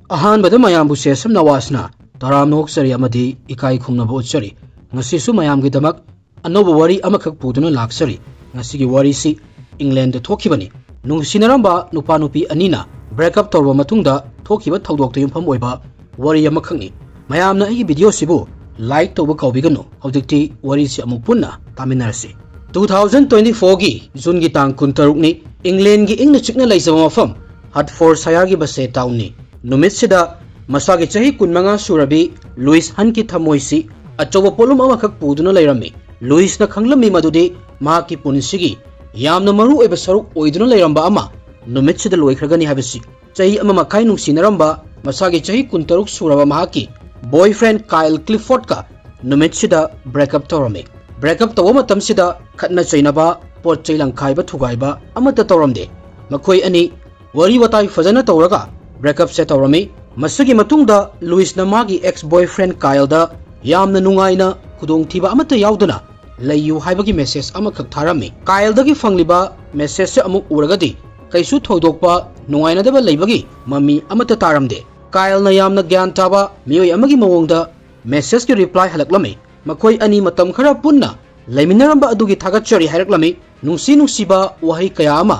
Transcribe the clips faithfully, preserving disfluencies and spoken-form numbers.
ꯑꯍꯥꯟꯕꯗ ꯃꯌꯥꯝꯕꯨ ꯁꯦꯁꯝ ꯅꯋꯥꯖꯅ ꯇꯔꯥꯝꯅ ꯑꯣꯛꯆꯔꯤ ꯑꯃꯗꯤ ꯏꯀꯥꯏ ꯈꯨꯝꯅꯕ ꯎꯠꯆꯔꯤ꯫ ꯉꯁꯤꯁꯨ ꯃꯌꯥꯝꯒꯤꯗꯃꯛ ꯑꯅꯧꯕ ꯋꯥꯔꯤ ꯑꯃꯈꯛ ꯄꯨꯗꯨꯅ ꯂꯥꯛꯆꯔꯤ꯫ ꯉꯁꯤꯒꯤ ꯋꯥꯔꯤꯁꯤ ꯏꯪꯂꯦꯟꯗ ꯊꯣꯛꯈꯤꯕꯅꯤ꯫ ꯅꯨꯡꯁꯤꯅꯔꯝꯕ ꯅꯨꯄꯥ ꯅꯨꯄꯤ ꯑꯅꯤꯅ break up ꯇꯧꯔꯕ ꯃꯇꯨꯡꯗ ꯊꯣꯛꯈꯤꯕ ꯊꯧꯗꯣꯛꯇ ꯌꯨꯝꯐꯝ ꯑꯣꯏꯕ ꯋꯥꯔꯤ ꯑꯃꯈꯛꯅꯤ꯫ ꯃꯌꯥꯝꯅ ꯑꯩꯒꯤ video ꯁꯤꯕꯨ like ꯇꯧꯕ ꯀꯥꯎꯕꯤꯒꯅꯨ꯫ ꯍꯧꯖꯤꯛꯇꯤ ꯋꯥꯔꯤꯁꯤ ꯑꯃꯨꯛ ꯄꯨꯟꯅ ꯇꯥꯃꯤꯟꯅꯔꯁꯤ꯫ Two thousand twenty four ꯒꯤ June ꯒꯤ ꯇꯥꯡ ꯀꯨꯟꯇꯔꯨꯛꯅꯤ꯫ ꯏꯪꯂꯦꯟꯒꯤ ꯏꯪꯅ ꯆꯤꯛꯅ ꯂꯩꯖꯕ ꯃꯐꯝ Hertfordshire ꯒꯤ Bassett Town ꯅꯤ꯫ ꯅꯨꯃꯤꯠꯁꯤꯗ ꯃꯁꯥꯒꯤ ꯆꯍꯤ ꯀꯨꯟꯃꯉꯥ ꯁꯨꯔꯕꯤ ꯂꯨꯏꯁ ꯍꯟꯀꯤ ꯊꯃꯣꯏꯁꯤ ꯑꯆꯧꯕ ꯄꯣꯠꯂꯨꯝ ꯑꯃꯈꯛ ꯄꯨꯗꯨꯅ ꯂꯩꯔꯝꯃꯤ꯫ ꯂꯨꯏꯁꯅ ꯈꯪꯂꯝꯃꯤ ꯃꯗꯨꯗꯤ ꯃꯍꯥꯛꯀꯤ ꯄꯨꯟꯁꯤꯒꯤ ꯌꯥꯝꯅ ꯃꯔꯨ ꯑꯣꯏꯕ ꯁꯔꯨꯛ ꯑꯣꯏꯗꯨꯅ ꯂꯩꯔꯝꯕ ꯑꯃ ꯅꯨꯃꯤꯠꯁꯤꯗ ꯂꯣꯏꯈ꯭ꯔꯒꯅꯤ ꯍꯥꯏꯕꯁꯤ꯫ ꯆꯍꯤ ꯑꯃ ꯃꯈꯥꯏ ꯅꯨꯡꯁꯤꯅꯔꯝꯕ ꯃꯁꯥꯒꯤ ꯆꯍꯤ ꯀꯨꯟꯇꯔꯨꯛ ꯁꯨꯔꯕ ꯃꯍꯥꯛꯀꯤ boyfriend Kyle Cliffordꯀ ꯅꯨꯃꯤꯠꯁꯤꯗ break up ꯇꯧꯔꯝꯃꯤ꯫ Break up ꯇꯧꯕ ꯃꯇꯝꯁꯤꯗ ꯈꯠꯅ ꯆꯩꯅꯕ, ꯄꯣꯠ ꯆꯩ ꯂꯪꯈꯥꯏꯕ ꯊꯨꯒꯥꯏꯕ ꯑꯃꯠꯇ ꯇꯧꯔꯝꯗꯦ꯫ ꯃꯈꯣꯏ ꯑꯅꯤ ꯋꯥꯔꯤ ꯋꯥꯇꯥꯏ ꯐꯖꯅ ꯇꯧꯔꯒ break up ꯁꯦ ꯇꯧꯔꯝꯃꯤ꯫ ꯃꯁꯤꯒꯤ ꯃꯇꯨꯡꯗ ꯂꯨꯏꯁꯅ ꯃꯥꯒꯤ ex boyfriend Kyleꯗ ꯌꯥꯝꯅ ꯅꯨꯡꯉꯥꯏꯅ ꯈꯨꯗꯣꯡꯊꯤꯕ ꯑꯃꯠꯇ ꯌꯥꯎꯗꯅ ꯂꯩꯌꯨ ꯍꯥꯏꯕꯒꯤ message ꯑꯃꯈꯛ ꯊꯥꯔꯝꯃꯤ꯫ Kyleꯗꯒꯤ ꯐꯪꯂꯤꯕ message ꯁꯦ ꯑꯃꯨꯛ ꯎꯔꯒꯗꯤ ꯀꯩꯁꯨ ꯊꯣꯏꯗꯣꯛꯄ ꯅꯨꯡꯉꯥꯏꯅꯗꯕ ꯂꯩꯕꯒꯤ ꯃꯃꯤ ꯑꯃꯠꯇ ꯇꯥꯔꯝꯗꯦ꯫ Kyleꯅ ꯌꯥꯝꯅ ꯒ꯭ꯌꯥꯟ ꯇꯥꯕ ꯃꯤꯑꯣꯏ ꯑꯃꯒꯤ ꯃꯑꯣꯡꯗ message ꯀꯤ reply ꯍꯜꯂꯛꯂꯝꯃꯤ꯫ ꯃꯈꯣꯏ ꯑꯅꯤ ꯃꯇꯝ ꯈꯔ ꯄꯨꯟꯅ ꯂꯩꯃꯤꯟꯅꯔꯝꯕ ꯑꯗꯨꯒꯤ ꯊꯥꯒꯠꯆꯔꯤ ꯍꯥꯏꯔꯛꯂꯝꯃꯤ꯫ ꯅꯨꯡꯁꯤ ꯅꯨꯡꯁꯤꯕ ꯋꯥꯍꯩ ꯀꯌꯥ ꯑꯃ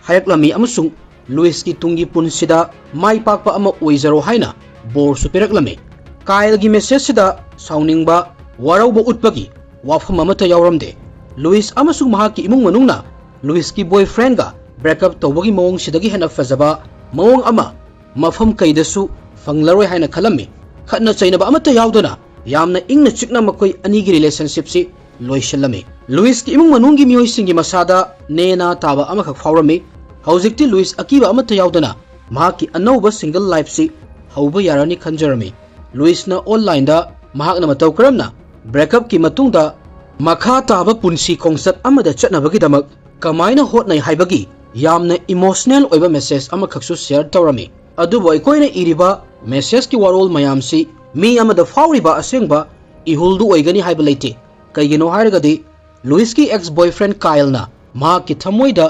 ꯍꯥꯏꯔꯛꯂꯝꯃꯤ ꯑꯃꯁꯨꯡ ꯂꯨꯏꯁꯀꯤ ꯇꯨꯡꯒꯤ ꯄꯨꯟꯁꯤꯗ ꯃꯥꯏ ꯄꯥꯛꯄ ꯑꯃ ꯑꯣꯏꯖꯔꯣ ꯍꯥꯏꯅ ꯕꯣꯔꯁꯨ ꯄꯤꯔꯛꯂꯝꯃꯤ꯫ Kyleꯒꯤ message ꯁꯤꯗ ꯁꯥꯎꯅꯤꯡꯕ, ꯋꯥꯔꯧꯕ ꯎꯠꯄꯒꯤ ꯋꯥꯐꯝ ꯑꯃꯠꯇ ꯌꯥꯎꯔꯝꯗꯦ꯫ ꯂꯨꯏꯁ ꯑꯃꯁꯨꯡ ꯃꯍꯥꯛꯀꯤ ꯏꯃꯨꯡ ꯃꯅꯨꯡꯅ ꯂꯨꯏꯁꯀꯤ boyfriendꯒ break up ꯇꯧꯕꯒꯤ ꯃꯑꯣꯡꯁꯤꯗꯒꯤ ꯍꯦꯟꯅ ꯐꯖꯕ ꯃꯑꯣꯡ ꯑꯃ ꯃꯐꯝ ꯀꯩꯗꯁꯨ ꯐꯪꯂꯔꯣꯏ ꯍꯥꯏꯅ ꯈꯜꯂꯝꯃꯤ꯫ ꯈꯠꯅ ꯆꯩꯅꯕ ꯑꯃꯠꯇ ꯌꯥꯎꯗꯅ ꯌꯥꯝꯅ ꯏꯪꯅ ꯆꯤꯛꯅ ꯃꯈꯣꯏ ꯑꯅꯤꯒꯤ relationship ꯁꯤ ꯂꯣꯏꯁꯤꯜꯂꯝꯃꯤ꯫ ꯂꯨꯏꯁꯀꯤ ꯏꯃꯨꯡ ꯃꯅꯨꯡꯒꯤ ꯃꯤꯑꯣꯏꯁꯤꯡꯒꯤ ꯃꯁꯥꯗ ꯅꯦꯅꯥ ꯇꯥꯕ ꯑꯃꯈꯛ ꯐꯥꯎꯔꯝꯃꯤ꯫ ꯍꯧꯖꯤꯛꯇꯤ ꯂꯨꯏꯁ ꯑꯀꯤꯕ ꯑꯃꯠꯇ ꯌꯥꯎꯗꯅ ꯃꯍꯥꯛꯀꯤ ꯑꯅꯧꯕ single life ꯁꯤ ꯍꯧꯕ ꯌꯥꯔꯅꯤ ꯈꯟꯖꯔꯝꯃꯤ꯫ ꯂꯨꯏꯁꯅ online ꯗ ꯃꯍꯥꯛꯅ ꯃꯇꯧ ꯀꯔꯝꯅ break up ꯀꯤ ꯃꯇꯨꯡꯗ ꯃꯈꯥ ꯇꯥꯕ ꯄꯨꯟꯁꯤ ꯈꯣꯡꯆꯠ ꯑꯃꯗ ꯆꯠꯅꯕꯒꯤꯗꯃꯛ ꯀꯃꯥꯏꯅ ꯍꯣꯠꯅꯩ ꯍꯥꯏꯕꯒꯤ ꯌꯥꯝꯅ emotional ꯑꯣꯏꯕ message ꯑꯃꯈꯛꯁꯨ share ꯇꯧꯔꯝꯃꯤ꯫ ꯑꯗꯨꯕꯨ ꯑꯩꯈꯣꯏꯅ ꯏꯔꯤꯕ message ꯀꯤ ꯋꯥꯔꯣꯜ ꯃꯌꯥꯝꯁꯤ ꯃꯤ ꯑꯃꯗ ꯐꯥꯎꯔꯤꯕ ꯑꯁꯦꯡꯕ ꯏꯍꯨꯜꯗꯨ ꯑꯣꯏꯒꯅꯤ ꯍꯥꯏꯕ ꯂꯩꯇꯦ꯫ ꯀꯩꯒꯤꯅꯣ ꯍꯥꯏꯔꯒꯗꯤ ꯂꯨꯏꯁꯀꯤ ex boyfriend Kyleꯅ ꯃꯍꯥꯛꯀꯤ ꯊꯃꯣꯏꯗ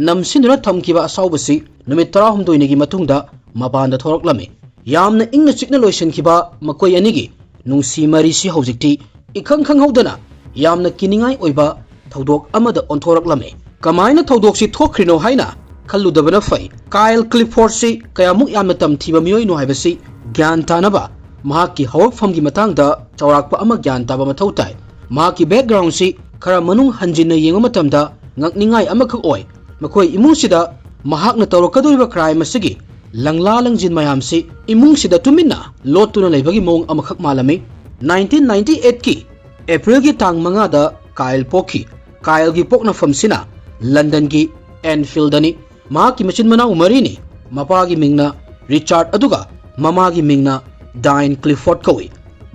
ꯅꯝꯁꯤꯟꯗꯨꯅ ꯊꯝꯈꯤꯕ ꯑꯁꯥꯎꯕꯁꯤ ꯅꯨꯃꯤꯠ ꯇꯔꯥꯍꯨꯝꯗꯣꯏꯅꯤꯒꯤ ꯃꯇꯨꯡꯗ ꯃꯄꯥꯟꯗ ꯊꯣꯔꯛꯂꯝꯃꯤ꯫ ꯌꯥꯝꯅ ꯏꯪꯅ ꯆꯤꯛꯅ ꯂꯣꯏꯁꯤꯟꯈꯤꯕ ꯃꯈꯣꯏ ꯑꯅꯤꯒꯤ ꯅꯨꯡꯁꯤ ꯃꯔꯤꯁꯤ ꯍꯧꯖꯤꯛꯇꯤ ꯏꯈꯪ ꯈꯪꯍꯧꯗꯅ ꯌꯥꯝꯅ ꯀꯤꯅꯤꯡꯉꯥꯏ ꯑꯣꯏꯕ ꯊꯧꯗꯣꯛ ꯑꯃꯗ ꯑꯣꯟꯊꯣꯔꯛꯂꯝꯃꯤ꯫ ꯀꯃꯥꯏꯅ ꯊꯧꯗꯣꯛꯁꯤ ꯊꯣꯛꯈ꯭ꯔꯤꯅꯣ ꯍꯥꯏꯅ ꯈꯜꯂꯨꯗꯕꯅ ꯐꯩ꯫ ꯀꯥꯏꯜ ꯀ꯭ꯂꯤꯐꯣꯔꯗꯁꯤ ꯀꯌꯥꯃꯨꯛ ꯌꯥꯝꯅ ꯇꯝꯊꯤꯕ ꯃꯤꯑꯣꯏꯅꯣ ꯍꯥꯏꯕꯁꯤ ꯒ꯭ꯌꯥꯟ ꯇꯥꯅꯕ ꯃꯍꯥꯛꯀꯤ ꯍꯧꯔꯛꯐꯝꯒꯤ ꯃꯇꯥꯡꯗ ꯆꯥꯎꯔꯥꯛꯄ ꯑꯃ ꯒ꯭ꯌꯥꯟ ꯇꯥꯕ ꯃꯊꯧ ꯇꯥꯏ꯫ ꯃꯍꯥꯛꯀꯤ ꯕꯦꯛꯒ꯭ꯔꯥꯎꯟꯁꯤ ꯈꯔ ꯃꯅꯨꯡ ꯍꯟꯖꯤꯟꯅ ꯌꯦꯡꯕ ꯃꯇꯝꯗ ꯉꯛꯅꯤꯡꯉꯥꯏ ꯑꯃꯈꯛ ꯑꯣꯏ꯫ ꯃꯈꯣꯏ ꯏꯃꯨꯡꯁꯤꯗ ꯃꯍꯥꯛꯅ ꯇꯧꯔꯛꯀꯗꯧꯔꯤꯕ ꯀ꯭ꯔꯥꯏꯝ ꯑꯁꯤꯒꯤ ꯂꯪꯂꯥ ꯂꯪꯖꯤꯟ ꯃꯌꯥꯝꯁꯤ ꯏꯃꯨꯡꯁꯤꯗ ꯇꯨꯃꯤꯟꯅ ꯂꯣꯠꯇꯨꯅ ꯂꯩꯕꯒꯤ ꯃꯑꯣꯡ ꯑꯃꯈꯛ ꯃꯥꯜꯂꯝꯃꯤ꯫ ꯅꯥꯏꯟꯇꯤꯟ ꯅꯥꯏꯟꯇꯤ ꯑꯩꯠꯀꯤ ꯑꯦꯄ꯭ꯔꯤꯜꯒꯤ ꯇꯥꯡ ꯃꯉꯥꯗ ꯀꯥꯏꯜ ꯄꯣꯛꯈꯤ꯫ ꯀꯥꯏꯜꯒꯤ ꯄꯣꯛꯅꯐꯝꯁꯤꯅ ꯂꯟꯗꯟꯒꯤ ꯑꯦꯟꯐꯤꯜꯗꯅꯤ꯫ ꯃꯍꯥꯛꯀꯤ ꯃꯆꯤꯟ ꯃꯅꯥꯎ ꯃꯔꯤꯅꯤ꯫ ꯃꯄꯥꯒꯤ ꯃꯤꯡꯅ ꯔꯤꯆꯥꯔꯗ ꯑꯗꯨꯒ ꯃꯃꯥꯒꯤ ꯃꯤꯡꯅ ꯗꯥꯏꯟ ꯀ꯭ꯂꯤꯐꯣꯔꯗ ꯀꯧꯏ꯫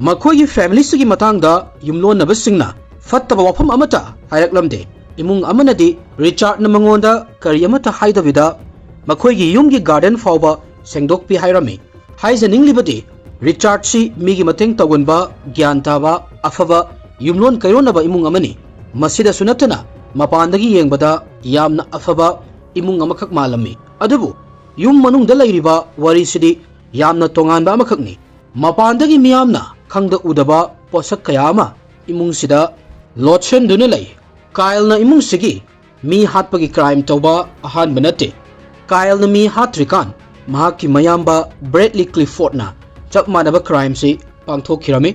ꯃꯈꯣꯏꯒꯤ ꯐꯦꯃꯤꯂꯤꯁꯤꯒꯤ ꯃꯇꯥꯡꯗ ꯌꯨꯝꯂꯣꯟꯅꯕꯁꯤꯡꯅ ꯐꯠꯇꯕ ꯋꯥꯐꯝ ꯑꯃꯠꯇ ꯍꯥꯏꯔꯛꯂꯝꯗꯦ꯫ ꯏꯃꯨꯡ ꯑꯃꯅꯗꯤ ꯔꯤꯆꯥꯔꯗꯅ ꯃꯉꯣꯟꯗ ꯀꯔꯤ ꯑꯃꯠꯇ ꯍꯥꯏꯗꯕꯤꯗ ꯃꯈꯣꯏꯒꯤ ꯌꯨꯝꯒꯤ ꯒꯥꯔꯗꯦꯟ ꯐꯥꯎꯕ ꯁꯦꯡꯗꯣꯛꯄꯤ ꯍꯥꯏꯔꯝꯃꯤ꯫ ꯍꯥꯏꯖꯅꯤꯡꯂꯤꯕꯗꯤ ꯔꯤꯆꯥꯔꯗꯁꯤ ꯃꯤꯒꯤ ꯃꯇꯦꯡ ꯇꯧꯒꯟꯕ, ꯒ꯭ꯌꯥꯟ ꯇꯥꯕ, ꯑꯐꯕ, ꯌꯨꯝꯂꯣꯟ ꯀꯩꯔꯣꯟꯅꯕ ꯏꯃꯨꯡ ꯑꯃꯅꯤ꯫ ꯃꯁꯤꯗꯁꯨ ꯅꯠꯇꯅ ꯃꯄꯥꯟꯗꯒꯤ ꯌꯦꯡꯕꯗ ꯌꯥꯝꯅ ꯑꯐꯕ ꯏꯃꯨꯡ ꯑꯃꯈꯛ ꯃꯥꯜꯂꯝꯃꯤ꯫ ꯑꯗꯨꯕꯨ ꯌꯨꯝ ꯃꯅꯨꯡꯗ ꯂꯩꯔꯤꯕ ꯋꯥꯔꯤꯁꯤꯗꯤ ꯌꯥꯝꯅ ꯇꯣꯉꯥꯟꯕ ꯑꯃꯈꯛꯅꯤ꯫ ꯃꯄꯥꯟꯗꯒꯤ ꯃꯤꯌꯥꯝꯅ ꯈꯪꯗ ꯎꯗꯕ ꯄꯣꯠꯁꯛ ꯀꯌꯥ ꯑꯃ ꯏꯃꯨꯡꯁꯤꯗ ꯂꯣꯠꯁꯤꯟꯗꯨꯅ ꯂꯩ꯫ ꯀꯥꯏꯜꯅ ꯏꯃꯨꯡꯁꯤꯒꯤ ꯃꯤ ꯍꯥꯠꯄꯒꯤ ꯀ꯭ꯔꯥꯏꯝ ꯇꯧꯕ ꯑꯍꯥꯟꯕ ꯅꯠꯇꯦ꯫ ꯀꯥꯏꯜꯅ ꯃꯤ ꯍꯥꯠꯇ꯭ꯔꯤꯀꯥꯟ ꯃꯍꯥꯛꯀꯤ ꯃꯌꯥꯝꯕ ꯕ꯭ꯔꯦꯗꯂꯤ ꯀ꯭ꯂꯤꯐꯣꯔꯗꯅ ꯆꯞ ꯃꯥꯟꯅꯕ ꯀ꯭ꯔꯥꯏꯝꯁꯤ ꯄꯥꯡꯊꯣꯛꯈꯤꯔꯝꯃꯤ꯫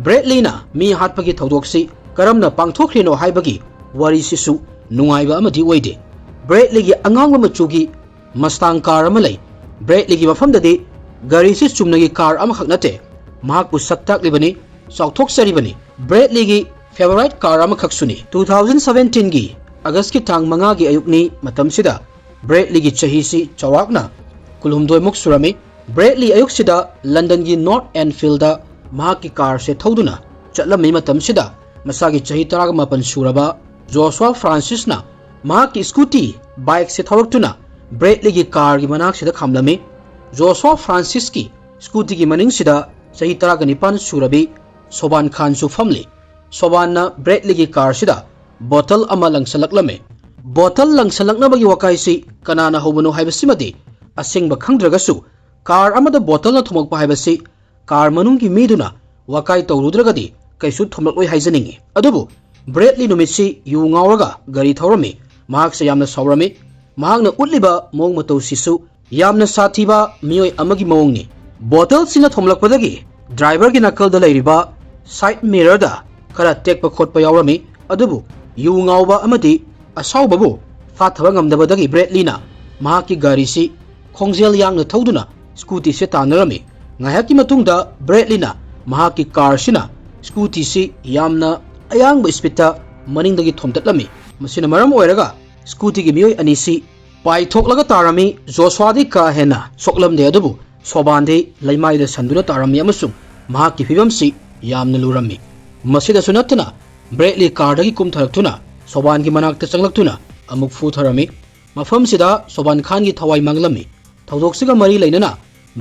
ꯕ꯭ꯔꯦꯗꯂꯤꯅ ꯃꯤ ꯍꯥꯠꯄꯒꯤ ꯊꯧꯗꯣꯛꯁꯤ ꯀꯔꯝꯅ ꯄꯥꯡꯊꯣꯛꯈ꯭ꯔꯤꯅꯣ ꯍꯥꯏꯕꯒꯤ ꯋꯥꯔꯤꯁꯤꯁꯨ ꯅꯨꯡꯉꯥꯏꯕ ꯑꯃꯗꯤ ꯑꯣꯏꯗꯦ꯫ ꯕ꯭ꯔꯦꯗꯂꯤꯒꯤ ꯑꯉꯥꯡꯕ ꯃꯆꯨꯒꯤ ꯃꯁꯇꯥꯡ ꯀꯥꯔ ꯑꯃ ꯂꯩ꯫ ꯕ꯭ꯔꯦꯗꯂꯤꯒꯤ ꯃꯐꯝꯗꯗꯤ ꯒꯥꯔꯤꯁꯤ ꯆꯨꯝꯅꯒꯤ ꯀꯥꯔ ꯑꯃꯈꯛ ꯅꯠꯇꯦ, ꯃꯍꯥꯛꯄꯨ ꯁꯛ ꯇꯥꯛꯂꯤꯕꯅꯤ, ꯆꯥꯎꯊꯣꯛꯆꯔꯤꯕꯅꯤ꯫ ꯕ꯭ꯔꯦꯗꯂꯤꯒꯤ ꯐꯦꯚꯣꯔꯥꯏꯠ ꯀꯥꯔ ꯑꯃꯈꯛꯁꯨꯅꯤ꯫ ꯇꯨ ꯊꯥꯎꯖꯟ ꯁꯚꯦꯟꯇꯤꯟꯒꯤ ꯑꯥꯒꯁꯀꯤ ꯇꯥꯡ ꯃꯉꯥꯒꯤ ꯑꯌꯨꯛꯅꯤ꯫ ꯃꯇꯝꯁꯤꯗ ꯕ꯭ꯔꯦꯗꯂꯤꯒꯤ ꯆꯍꯤꯁꯤ ꯆꯥꯎꯔꯥꯛꯅ ꯀꯨꯟꯍꯨꯝꯗꯣꯏꯃꯨꯛ ꯁꯨꯔꯝꯃꯤ꯫ ꯕ꯭ꯔꯦꯗꯂꯤ ꯑꯌꯨꯛꯁꯤꯗ ꯂꯟꯗꯟꯒꯤ ꯅꯣꯔꯠ ꯑꯦꯟꯐꯤꯜꯗ ꯃꯍꯥꯛꯀꯤ ꯀꯥꯔꯁꯦ ꯊꯧꯗꯨꯅ ꯆꯠꯂꯝꯃꯤ꯫ ꯃꯇꯝꯁꯤꯗ ꯃꯁꯥꯒꯤ ꯆꯍꯤ ꯇꯔꯥꯒ ꯃꯥꯄꯟ ꯁꯨꯔꯕ ꯖꯣꯁꯨꯋꯥ ꯐ꯭ꯔꯥꯟꯁꯤꯁꯅ ꯃꯍꯥꯛꯀꯤ ꯁ꯭ꯀꯨꯇꯤ ꯕꯥꯏꯛꯁꯦ ꯊꯧꯔꯛꯇꯨꯅ ꯕ꯭ꯔꯦꯗꯂꯤꯒꯤ ꯀꯥꯔꯒꯤ ꯃꯅꯥꯛꯁꯤꯗ ꯈꯥꯝꯂꯝꯃꯤ꯫ ꯖꯣꯁꯨꯋꯥ ꯐ꯭ꯔꯥꯟꯁꯤꯁꯀꯤ ꯁ꯭ꯀꯨꯇꯤꯒꯤ ꯃꯅꯤꯡꯁꯤꯗ ꯆꯍꯤ ꯇꯔꯥꯒ ꯅꯤꯄꯥꯟ ꯁꯨꯔꯕꯤ ꯁꯣꯕꯥꯟ ꯈꯥꯟꯁꯨ ꯐꯝꯂꯤ꯫ ꯁꯣꯕꯥꯟꯅ ꯕ꯭ꯔꯦꯗꯂꯤꯒꯤ ꯀꯥꯔꯁꯤꯗ ꯕꯣꯇꯜ ꯑꯃ ꯂꯪꯁꯜꯂꯛꯂꯝꯃꯤ꯫ ꯕꯣꯇꯜ ꯂꯪꯁꯜꯂꯛꯅꯕꯒꯤ ꯋꯥꯀꯥꯏꯁꯤ ꯀꯅꯥꯅ ꯍꯧꯕꯅꯣ ꯍꯥꯏꯕꯁꯤꯃꯗꯤ ꯑꯁꯦꯡꯕ ꯈꯪꯗ꯭ꯔꯒꯁꯨ, ꯀꯥꯔ ꯑꯃꯗ ꯕꯣꯇꯜꯅ ꯊꯣꯝꯂꯛꯄ ꯍꯥꯏꯕꯁꯤ ꯀꯥꯔ ꯃꯅꯨꯡꯒꯤ ꯃꯤꯗꯨꯅ ꯋꯥꯀꯥꯏ ꯇꯧꯔꯨꯗ꯭ꯔꯒꯗꯤ ꯀꯩꯁꯨ ꯊꯣꯝꯂꯛꯂꯣꯏ ꯍꯥꯏꯖꯅꯤꯡꯏ꯫ ꯑꯗꯨꯕꯨ ꯕ꯭ꯔꯦꯗꯂꯤ ꯅꯨꯃꯤꯠꯁꯤ ꯌꯨ ꯉꯥꯎꯔꯒ ꯒꯥꯔꯤ ꯊꯧꯔꯝꯃꯤ꯫ ꯃꯍꯥꯛꯁꯦ ꯌꯥꯝꯅ ꯁꯥꯎꯔꯝꯃꯤ꯫ ꯃꯍꯥꯛꯅ ꯎꯠꯂꯤꯕ ꯃꯑꯣꯡ ꯃꯇꯧꯁꯤꯁꯨ ꯌꯥꯝꯅ ꯁꯥꯊꯤꯕ ꯃꯤꯑꯣꯏ ꯑꯃꯒꯤ ꯃꯑꯣꯡꯅꯤ꯫ ꯕꯣꯇꯜꯁꯤꯅ ꯊꯣꯝꯂꯛꯄꯗꯒꯤ ꯗ꯭ꯔꯥꯏꯚꯔꯒꯤ ꯅꯥꯀꯜꯗ ꯂꯩꯔꯤꯕ ꯁꯥꯏꯠ ꯃꯤꯔꯔꯗ ꯈꯔ ꯇꯦꯛꯄ ꯈꯣꯠꯄ ꯌꯥꯎꯔꯝꯃꯤ꯫ ꯑꯗꯨꯕꯨ ꯌꯨ ꯉꯥꯎꯕ ꯑꯃꯗꯤ ꯑꯁꯥꯎꯕꯕꯨ ꯐꯥꯊꯕ ꯉꯝꯗꯕꯗꯒꯤ ꯕ꯭ꯔꯦꯗꯂꯤꯅ ꯃꯍꯥꯛꯀꯤ ꯒꯥꯔꯤꯁꯤ ꯈꯣꯡꯖꯦꯜ ꯌꯥꯡꯅ ꯊꯧꯗꯨꯅ ꯁ꯭ꯀꯨꯇꯤꯁꯦ ꯇꯥꯟꯅꯔꯝꯃꯤ꯫ ꯉꯥꯏꯍꯥꯛꯀꯤ ꯃꯇꯨꯡꯗ ꯕ꯭ꯔꯦꯗꯂꯤꯅ ꯃꯍꯥꯛꯀꯤ ꯀꯥꯔꯁꯤꯅ ꯁ꯭ꯀꯨꯇꯤꯁꯤ ꯌꯥꯝꯅ ꯑꯌꯥꯡꯕ ꯁ꯭ꯄꯤꯠꯇ ꯃꯅꯤꯡꯗꯒꯤ ꯊꯣꯝꯇꯠꯂꯝꯃꯤ꯫ ꯃꯁꯤꯅ ꯃꯔꯝ ꯑꯣꯏꯔꯒ ꯁ꯭ꯀꯨꯇꯤꯒꯤ ꯃꯤꯑꯣꯏ ꯑꯅꯤꯁꯤ ꯄꯥꯏꯊꯣꯛꯂꯒ ꯇꯥꯔꯝꯃꯤ꯫ ꯖꯣꯁ꯭ꯋꯥꯗꯤ ꯀꯥ ꯍꯦꯟꯅ ꯁꯣꯛꯂꯝꯗꯦ, ꯑꯗꯨꯕꯨ ꯁꯣꯕꯥꯟꯗꯤ ꯂꯩꯃꯥꯏꯗ ꯁꯟꯗꯨꯅ ꯇꯥꯔꯝꯃꯤ ꯑꯃꯁꯨꯡ ꯃꯍꯥꯛꯀꯤ ꯐꯤꯕꯝꯁꯤ ꯌꯥꯝꯅ ꯂꯨꯔꯝꯃꯤ꯫ ꯃꯁꯤꯗꯁꯨ ꯅꯠꯇꯅ ꯕ꯭ꯔꯦꯗꯂꯤ ꯀꯥꯔꯗꯒꯤ ꯀꯨꯝꯊꯔꯛꯇꯨꯅ ꯁꯣꯕꯥꯟꯒꯤ ꯃꯅꯥꯛꯇ ꯆꯪꯂꯛꯇꯨꯅ ꯑꯃꯨꯛ ꯐꯨꯊꯔꯝꯃꯤ꯫ ꯃꯐꯝꯁꯤꯗ ꯁꯣꯕꯥꯟ ꯈꯥꯟꯒꯤ ꯊꯋꯥꯏ ꯃꯥꯡꯂꯝꯃꯤ꯫ ꯊꯧꯗꯣꯛꯁꯤꯒ ꯃꯔꯤ ꯂꯩꯅꯅ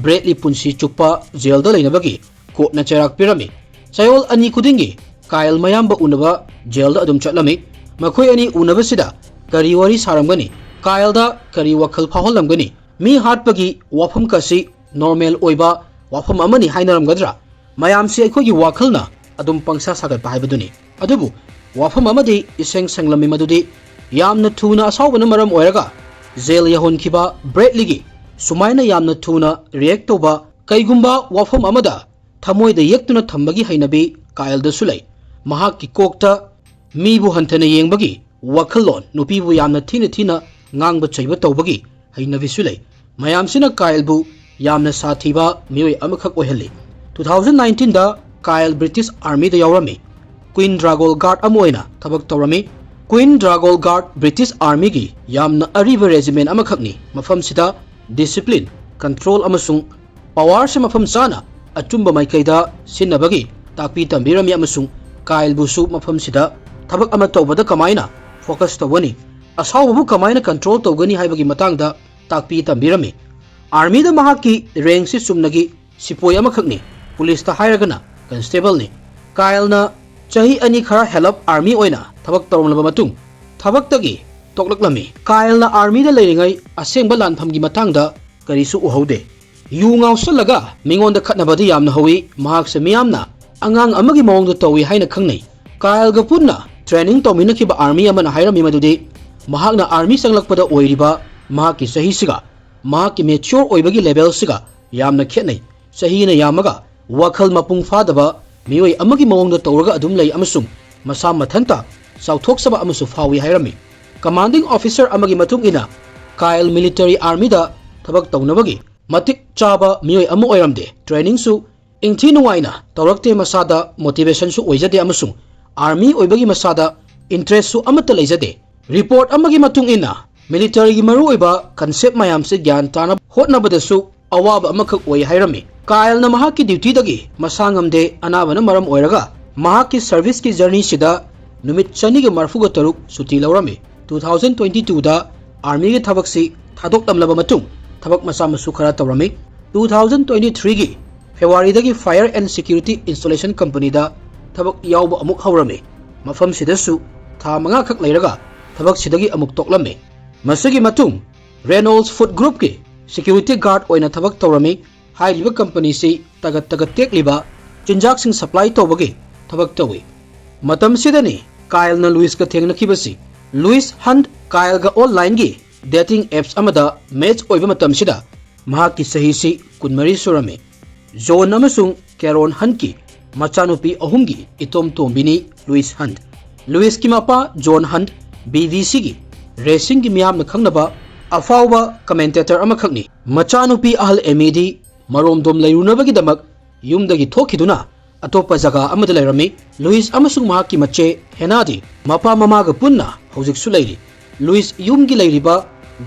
ꯕ꯭ꯔꯦꯗꯂꯤ ꯄꯨꯟꯁꯤ ꯆꯨꯞꯄ ꯖꯦꯜꯗ ꯂꯩꯅꯕꯒꯤ ꯀꯣꯔꯠꯅ ꯆꯩꯔꯥꯛ ꯄꯤꯔꯝꯃꯤ꯫ ꯆꯌꯣꯜ ꯑꯅꯤ ꯈꯨꯗꯤꯡꯒꯤ ꯀꯥꯏꯜ ꯃꯌꯥꯝꯕ ꯎꯅꯕ ꯖꯦꯜꯗ ꯑꯗꯨꯝ ꯆꯠꯂꯝꯃꯤ꯫ ꯃꯈꯣꯏ ꯑꯅꯤ ꯎꯅꯕꯁꯤꯗ ꯀꯔꯤ ꯋꯥꯔꯤ ꯁꯥꯔꯝꯒꯅꯤ? ꯀꯥꯏꯜꯗ ꯀꯔꯤ ꯋꯥꯈꯜ ꯐꯥꯎꯍꯜꯂꯝꯒꯅꯤ? ꯃꯤ ꯍꯥꯠꯄꯒꯤ ꯋꯥꯐꯝ ꯀꯁꯤ ꯅꯣꯔꯃꯦꯜ ꯑꯣꯏꯕ ꯋꯥꯐꯝ ꯑꯃꯅꯤ ꯍꯥꯏꯅꯔꯝꯒꯗ꯭ꯔꯥ? ꯃꯌꯥꯝꯁꯤ ꯑꯩꯈꯣꯏꯒꯤ ꯋꯥꯈꯜꯅ ꯑꯗꯨꯝ ꯄꯪꯁꯥ ꯁꯥꯒꯠꯄ ꯍꯥꯏꯕꯗꯨꯅꯤ꯫ ꯑꯗꯨꯕꯨ ꯋꯥꯐꯝ ꯑꯃꯗꯤ ꯏꯁꯦꯡ ꯁꯦꯡꯂꯝꯃꯤ, ꯃꯗꯨꯗꯤ ꯌꯥꯝꯅ ꯊꯨꯅ ꯑꯁꯥꯎꯕꯅ ꯃꯔꯝ ꯑꯣꯏꯔꯒ ꯖꯦꯜ ꯌꯧꯍꯟꯈꯤꯕ ꯕ꯭ꯔꯦꯗꯂꯤꯒꯤ ꯁꯨꯃꯥꯏꯅ ꯌꯥꯝꯅ ꯊꯨꯅ ꯔꯤꯌꯦꯛ ꯇꯧꯕ, ꯀꯩꯒꯨꯝꯕ ꯋꯥꯐꯝ ꯑꯃꯗ ꯊꯃꯣꯏꯗ ꯌꯦꯛꯇꯨꯅ ꯊꯝꯕꯒꯤ ꯍꯩꯅꯕꯤ ꯀꯥꯏꯜꯗꯁꯨ ꯂꯩ꯫ ꯃꯍꯥꯛꯀꯤ ꯀꯣꯛꯇ ꯃꯤꯕꯨ ꯍꯟꯊꯅ ꯌꯦꯡꯕꯒꯤ ꯋꯥꯈꯜꯂꯣꯟ, ꯅꯨꯄꯤꯕꯨ ꯌꯥꯝꯅ ꯊꯤꯅ ꯊꯤꯅ ꯉꯥꯡꯕ ꯆꯩꯕ ꯇꯧꯕꯒꯤ ꯍꯩꯅꯕꯤꯁꯨ ꯂꯩ꯫ ꯃꯌꯥꯝꯁꯤꯅ ꯀꯥꯏꯜꯕꯨ ꯌꯥꯝꯅ ꯁꯥꯊꯤꯕ ꯃꯤꯑꯣꯏ ꯑꯃꯈꯛ ꯑꯣꯏꯍꯜꯂꯤ꯫ Two thousand nineteenꯗ ꯀꯥꯏꯜ ꯕ꯭ꯔꯤꯇꯤꯁ ꯑꯥꯔꯃꯤꯗ ꯌꯥꯎꯔꯝꯃꯤ꯫ ꯀ꯭ꯋꯤꯟ ꯗ꯭ꯔꯥꯒꯣꯜ ꯒꯥꯔꯗ ꯑꯃ ꯑꯣꯏꯅ ꯊꯕꯛ ꯇꯧꯔꯝꯃꯤ꯫ ꯀ꯭ꯋꯤꯟ ꯗ꯭ꯔꯥꯒꯣꯜ ꯒꯥꯔꯗ ꯕ꯭ꯔꯤꯇꯤꯁ ꯑꯥꯔꯃꯤꯒꯤ ꯌꯥꯝꯅ ꯑꯔꯤꯕ ꯔꯦꯖꯤꯃꯦꯟ ꯑꯃꯈꯛꯅꯤ꯫ ꯃꯐꯝꯁꯤꯗ ꯗꯤꯁꯤꯄ꯭ꯂꯤꯟ, ꯀꯟꯇ꯭ꯔꯣꯜ ꯑꯃꯁꯨꯡ ꯄꯋꯥꯔꯁꯦ ꯃꯐꯝ ꯆꯥꯅ ꯑꯆꯨꯝꯕ ꯃꯥꯏꯀꯩꯗ ꯁꯤꯖꯤꯟꯅꯕꯒꯤ ꯇꯥꯛꯄꯤ ꯇꯝꯕꯤꯔꯝꯃꯤ ꯑꯃꯁꯨꯡ ꯀꯥꯏꯜꯕꯨꯁꯨ ꯃꯐꯝꯁꯤꯗ ꯊꯕꯛ ꯑꯃ ꯇꯧꯕꯗ ꯀꯃꯥꯏꯅ ꯐꯣꯀꯁ ꯇꯧꯒꯅꯤ, ꯑꯁꯥꯎꯕꯕꯨ ꯀꯃꯥꯏꯅ ꯀꯟꯇ꯭ꯔꯣꯜ ꯇꯧꯒꯅꯤ ꯍꯥꯏꯕꯒꯤ ꯃꯇꯥꯡꯗ ꯇꯥꯛꯄꯤ ꯇꯝꯕꯤꯔꯝꯃꯤ꯫ ꯑꯥꯔꯃꯤꯗ ꯃꯍꯥꯛꯀꯤ ꯔꯦꯡꯁꯤ ꯆꯨꯝꯅꯒꯤ ꯁꯤꯄꯣꯏ ꯑꯃꯈꯛꯅꯤ, ꯄꯨꯂꯤꯁꯇ ꯍꯥꯏꯔꯒꯅ ꯀꯟꯁꯇꯦꯕꯜꯅꯤ꯫ ꯀꯥꯏꯜꯅ ꯆꯍꯤ ꯑꯅꯤ ꯈꯔ ꯍꯦꯜꯂꯞ ꯑꯥꯔꯃꯤ ꯑꯣꯏꯅ ꯊꯕꯛ ꯇꯧꯔꯝꯂꯕ ꯃꯇꯨꯡ ꯊꯕꯛꯇꯒꯤ ꯇꯣꯛꯂꯛꯂꯝꯃꯤ꯫ ꯀꯥꯏꯜꯅ ꯑꯥꯔꯃꯤꯗ ꯂꯩꯔꯤꯉꯩ ꯑꯁꯦꯡꯕ ꯂꯥꯟꯐꯝꯒꯤ ꯃꯇꯥꯡꯗ ꯀꯔꯤꯁꯨ ꯎꯍꯧꯗꯦ꯫ ꯌꯨ ꯉꯥꯎꯁꯜꯂꯒ ꯃꯤꯉꯣꯟꯗ ꯈꯠꯅꯕꯗꯤ ꯌꯥꯝꯅ ꯍꯧꯏ꯫ ꯃꯍꯥꯛꯁꯦ ꯃꯤꯌꯥꯝꯅ ꯑꯉꯥꯡ ꯑꯃꯒꯤ ꯃꯑꯣꯡꯗ ꯇꯧꯏ ꯍꯥꯏꯅ ꯈꯪꯅꯩ꯫ ꯀꯥꯏꯜꯒ ꯄꯨꯟꯅ training ꯇꯧꯃꯤꯟꯅꯈꯤꯕ army ꯑꯃꯅ ꯍꯥꯏꯔꯝꯃꯤ ꯃꯗꯨꯗꯤ ꯃꯍꯥꯛꯅ army ꯆꯪꯂꯛꯄꯗ ꯑꯣꯏꯔꯤꯕ ꯃꯍꯥꯛꯀꯤ ꯆꯍꯤꯁꯤꯒ ꯃꯍꯥꯛꯀꯤ mature ꯑꯣꯏꯕꯒꯤ levelꯁꯤꯒ ꯌꯥꯝꯅ ꯈꯦꯠꯅꯩ꯫ ꯆꯍꯤꯅ ꯌꯥꯝꯃꯒ ꯋꯥꯈꯜ ꯃꯄꯨꯡ ꯐꯥꯗꯕ ꯃꯤꯑꯣꯏ ꯑꯃꯒꯤ ꯃꯑꯣꯡꯗ ꯇꯧꯔꯒ ꯑꯗꯨꯝ ꯂꯩ ꯑꯃꯁꯨꯡ ꯃꯁꯥ ꯃꯊꯟꯇ ꯆꯥꯎꯊꯣꯛꯆꯕ ꯑꯃꯁꯨ ꯐꯥꯎꯏ ꯍꯥꯏꯔꯝꯃꯤ꯫ Commanding officer ꯑꯃꯒꯤ ꯃꯇꯨꯡ ꯏꯟꯅ, ꯀꯥꯏꯜ military armyꯗ ꯊꯕꯛ ꯇꯧꯅꯕꯒꯤ ꯃꯇꯤꯛ ꯆꯥꯕ ꯃꯤꯑꯣꯏ ꯑꯃ ꯑꯣꯏꯔꯝꯗꯦ꯫ Trainingꯁꯨ ꯏꯪꯊꯤ ꯅꯨꯡꯉꯥꯏꯅ ꯇꯧꯔꯛꯇꯦ, ꯃꯁꯥꯗ motivationꯁꯨ ꯑꯣꯏꯖꯗꯦ ꯑꯃꯁꯨꯡ army ꯑꯣꯏꯕꯒꯤ ꯃꯁꯥꯗ interestꯁꯨ ꯑꯃꯠꯇ ꯂꯩꯖꯗꯦ꯫ Report ꯑꯃꯒꯤ ꯃꯇꯨꯡ ꯏꯟꯅ, militaryꯒꯤ ꯃꯔꯨꯑꯣꯏꯕ concept ꯃꯌꯥꯝꯁꯤ ꯒ꯭ꯌꯥꯟ ꯇꯥꯅꯕ ꯍꯣꯠꯅꯕꯗꯁꯨ ꯑꯋꯥꯕ ꯑꯃꯈꯛ ꯑꯣꯏ ꯍꯥꯏꯔꯝꯃꯤ꯫ ꯀꯥꯏꯜꯅ ꯃꯍꯥꯛꯀꯤ dutyꯗꯒꯤ ꯃꯁꯥ ꯉꯝꯗꯦ, ꯑꯅꯥꯕꯅ ꯃꯔꯝ ꯑꯣꯏꯔꯒ ꯃꯍꯥꯛꯀꯤ serviceꯀꯤ journeyꯁꯤꯗ ꯅꯨꯃꯤꯠ ꯆꯅꯤꯒ ꯃꯔꯤꯐꯨꯒ ꯇꯔꯨꯛ ꯁꯨꯇꯤ ꯂꯧꯔꯝꯃꯤ꯫ Two thousand twenty twoꯗ armyꯒꯤ ꯊꯕꯛꯁꯤ ꯊꯥꯗꯣꯛꯂꯝꯂꯕ ꯃꯇꯨꯡ ꯊꯕꯛ ꯃꯆꯥ ꯃꯁꯨ ꯈꯔ ꯇꯧꯔꯝꯃꯤ꯫ Two thousand twenty threeꯒꯤ Februaryꯗꯒꯤ Fire and Security Installation Companyꯗ ꯊꯕꯛ ꯌꯥꯎꯕ ꯑꯃꯨꯛ ꯍꯧꯔꯝꯃꯤ꯫ ꯃꯐꯝꯁꯤꯗꯁꯨ ꯊꯥ ꯃꯉꯥꯈꯛ ꯂꯩꯔꯒ ꯊꯕꯛꯁꯤꯗꯒꯤ ꯑꯃꯨꯛ ꯇꯣꯛꯂꯝꯃꯤ꯫ ꯃꯁꯤꯒꯤ ꯃꯇꯨꯡ Reynolds Food Groupꯀꯤ security guard ꯑꯣꯏꯅ ꯊꯕꯛ ꯇꯧꯔꯝꯃꯤ꯫ ꯍꯥꯏꯔꯤꯕ companyꯁꯤ ꯇꯒꯠ ꯇꯒꯠ ꯇꯦꯛꯂꯤꯕ ꯆꯤꯟꯖꯥꯛꯁꯤꯡ supply ꯇꯧꯕꯒꯤ ꯊꯕꯛ ꯇꯧꯏ꯫ ꯃꯇꯝꯁꯤꯗꯅꯤ ꯀꯥꯏꯜꯅ ꯂꯨꯏꯁꯀ ꯊꯦꯡꯅꯈꯤꯕꯁꯤ꯫ ꯂꯨꯏꯁ ꯍꯟꯠ ꯀꯥꯏꯜꯒ onlineꯒꯤ dating apps ꯑꯃꯗ match ꯑꯣꯏꯕ ꯃꯇꯝꯁꯤꯗ ꯃꯍꯥꯛꯀꯤ ꯆꯍꯤꯁꯤ ꯀꯨꯟꯃꯔꯤ ꯁꯨꯔꯝꯃꯤ꯫ ꯖꯣꯟ ꯑꯃꯁꯨꯡ ꯀꯦꯔꯣꯟ ꯍꯟꯠꯀꯤ ꯃꯆꯥꯅꯨꯄꯤ ꯑꯍꯨꯝꯒꯤ ꯏꯇꯣꯝ ꯇꯣꯝꯕꯤꯅꯤ ꯂꯨꯏꯁ ꯍꯟꯠ꯫ ꯂꯨꯏꯁꯀꯤ ꯃꯄꯥ ꯖꯣꯟ ꯍꯟꯠ BBCꯒꯤ racingꯒꯤ ꯃꯤꯌꯥꯝꯅ ꯈꯪꯅꯕ ꯑꯐꯥꯎꯕ commentator ꯑꯃꯈꯛꯅꯤ꯫ ꯃꯆꯥꯅꯨꯄꯤ ꯑꯍꯜ ꯑꯦꯃꯤꯗꯤ ꯃꯔꯣꯝꯗꯣꯝ ꯂꯩꯔꯨꯅꯕꯒꯤꯗꯃꯛ ꯌꯨꯝꯗꯒꯤ ꯊꯣꯛꯈꯤꯗꯨꯅ ꯑꯇꯣꯞꯄ ꯖꯒꯥ ꯑꯃꯗ ꯂꯩꯔꯝꯃꯤ꯫ ꯂꯨꯏꯁ ꯑꯃꯁꯨꯡ ꯃꯍꯥꯛꯀꯤ ꯃꯆꯦ ꯍꯦꯅꯥꯗꯤ ꯃꯄꯥ ꯃꯃꯥꯒ ꯄꯨꯟꯅ ꯍꯧꯖꯤꯛꯁꯨ ꯂꯩꯔꯤ꯫ ꯂꯨꯏꯁ ꯌꯨꯝꯒꯤ ꯂꯩꯔꯤꯕ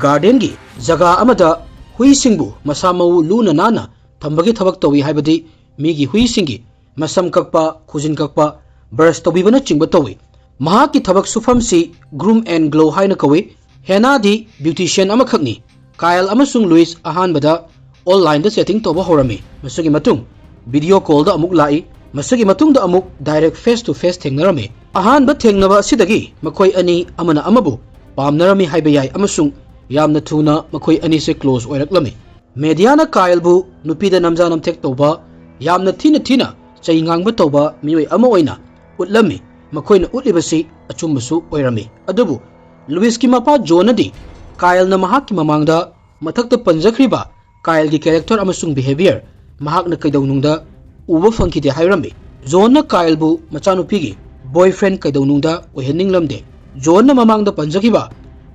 gardenꯒꯤ ꯖꯒꯥ ꯑꯃꯗ ꯍꯨꯏꯁꯤꯡꯕꯨ ꯃꯁꯥ ꯃꯎ ꯂꯨꯅ ꯅꯥꯟꯅ ꯊꯝꯕꯒꯤ ꯊꯕꯛ ꯇꯧꯏ, ꯍꯥꯏꯕꯗꯤ ꯃꯤꯒꯤ ꯍꯨꯏꯁꯤꯡꯒꯤ ꯃꯁꯝ ꯀꯛꯄ, ꯈꯨꯖꯤꯟ ꯀꯛꯄ, brush ꯇꯧꯕꯤꯕꯅꯆꯤꯡꯕ ꯇꯧꯏ꯫ ꯃꯍꯥꯛꯀꯤ ꯊꯕꯛ ꯁꯨꯐꯝꯁꯤ Groom and Glow ꯍꯥꯏꯅ ꯀꯧꯏ꯫ ꯍꯦꯅꯥꯗꯤ beautician ꯑꯃꯈꯛꯅꯤ꯫ ꯀꯥꯏꯜ ꯑꯃꯁꯨꯡ ꯂꯨꯏꯁ ꯑꯍꯥꯟꯕꯗ onlineꯗ chatting ꯇꯧꯕ ꯍꯧꯔꯝꯃꯤ꯫ ꯃꯁꯤꯒꯤ ꯃꯇꯨꯡ video callꯗ ꯑꯃꯨꯛ ꯂꯥꯛꯏ꯫ ꯃꯁꯤꯒꯤ ꯃꯇꯨꯡꯗ ꯑꯃꯨꯛ direct face to face ꯊꯦꯡꯅꯔꯝꯃꯤ꯫ ꯑꯍꯥꯟꯕ ꯊꯦꯡꯅꯕ ꯑꯁꯤꯗꯒꯤ ꯃꯈꯣꯏ ꯑꯅꯤ ꯑꯃꯅ ꯑꯃꯕꯨ ꯄꯥꯝꯅꯔꯝꯃꯤ ꯍꯥꯏꯕ ꯌꯥꯏ ꯑꯃꯁꯨꯡ ꯌꯥꯝꯅ ꯊꯨꯅ ꯃꯈꯣꯏ ꯑꯅꯤꯁꯦ close ꯑꯣꯏꯔꯛꯂꯝꯃꯤ꯫ ꯃꯦꯗꯤꯌꯥꯅ ꯀꯥꯏꯜꯕꯨ ꯅꯨꯄꯤꯗ ꯅꯝꯖꯥ ꯅꯝꯊꯦꯛ ꯇꯧꯕ, ꯌꯥꯝꯅ ꯊꯤꯅ ꯊꯤꯅ ꯆꯩ ꯉꯥꯡꯕ ꯇꯧꯕ ꯃꯤꯑꯣꯏ ꯑꯃ ꯑꯣꯏꯅ ꯎꯠꯂꯝꯃꯤ꯫ ꯃꯈꯣꯏꯅ ꯎꯠꯂꯤꯕꯁꯤ ꯑꯆꯨꯝꯕꯁꯨ ꯑꯣꯏꯔꯝꯃꯤ꯫ ꯑꯗꯨꯕꯨ ꯂꯨꯏꯁꯀꯤ ꯃꯄꯥ ꯖꯣꯟꯅꯗꯤ ꯀꯥꯏꯜꯅ ꯃꯍꯥꯛꯀꯤ ꯃꯃꯥꯡꯗ ꯃꯊꯛꯇ ꯄꯟꯖꯈ꯭ꯔꯤꯕ ꯀꯥꯏꯜꯒꯤ character ꯑꯃꯁꯨꯡ behaviour ꯃꯍꯥꯛꯅ ꯀꯩꯗꯧꯅꯨꯡꯗ ꯎꯕ ꯐꯪꯈꯤꯗꯦ ꯍꯥꯏꯔꯝꯃꯤ꯫ ꯖꯣꯟꯅ ꯀꯥꯏꯜꯕꯨ ꯃꯆꯥꯅꯨꯄꯤꯒꯤ boyfriend ꯀꯩꯗꯧꯅꯨꯡꯗ ꯑꯣꯏꯍꯟꯅꯤꯡꯂꯝꯗꯦ꯫ ꯖꯣꯟꯅ ꯃꯃꯥꯡꯗ ꯄꯟꯖꯈꯤꯕ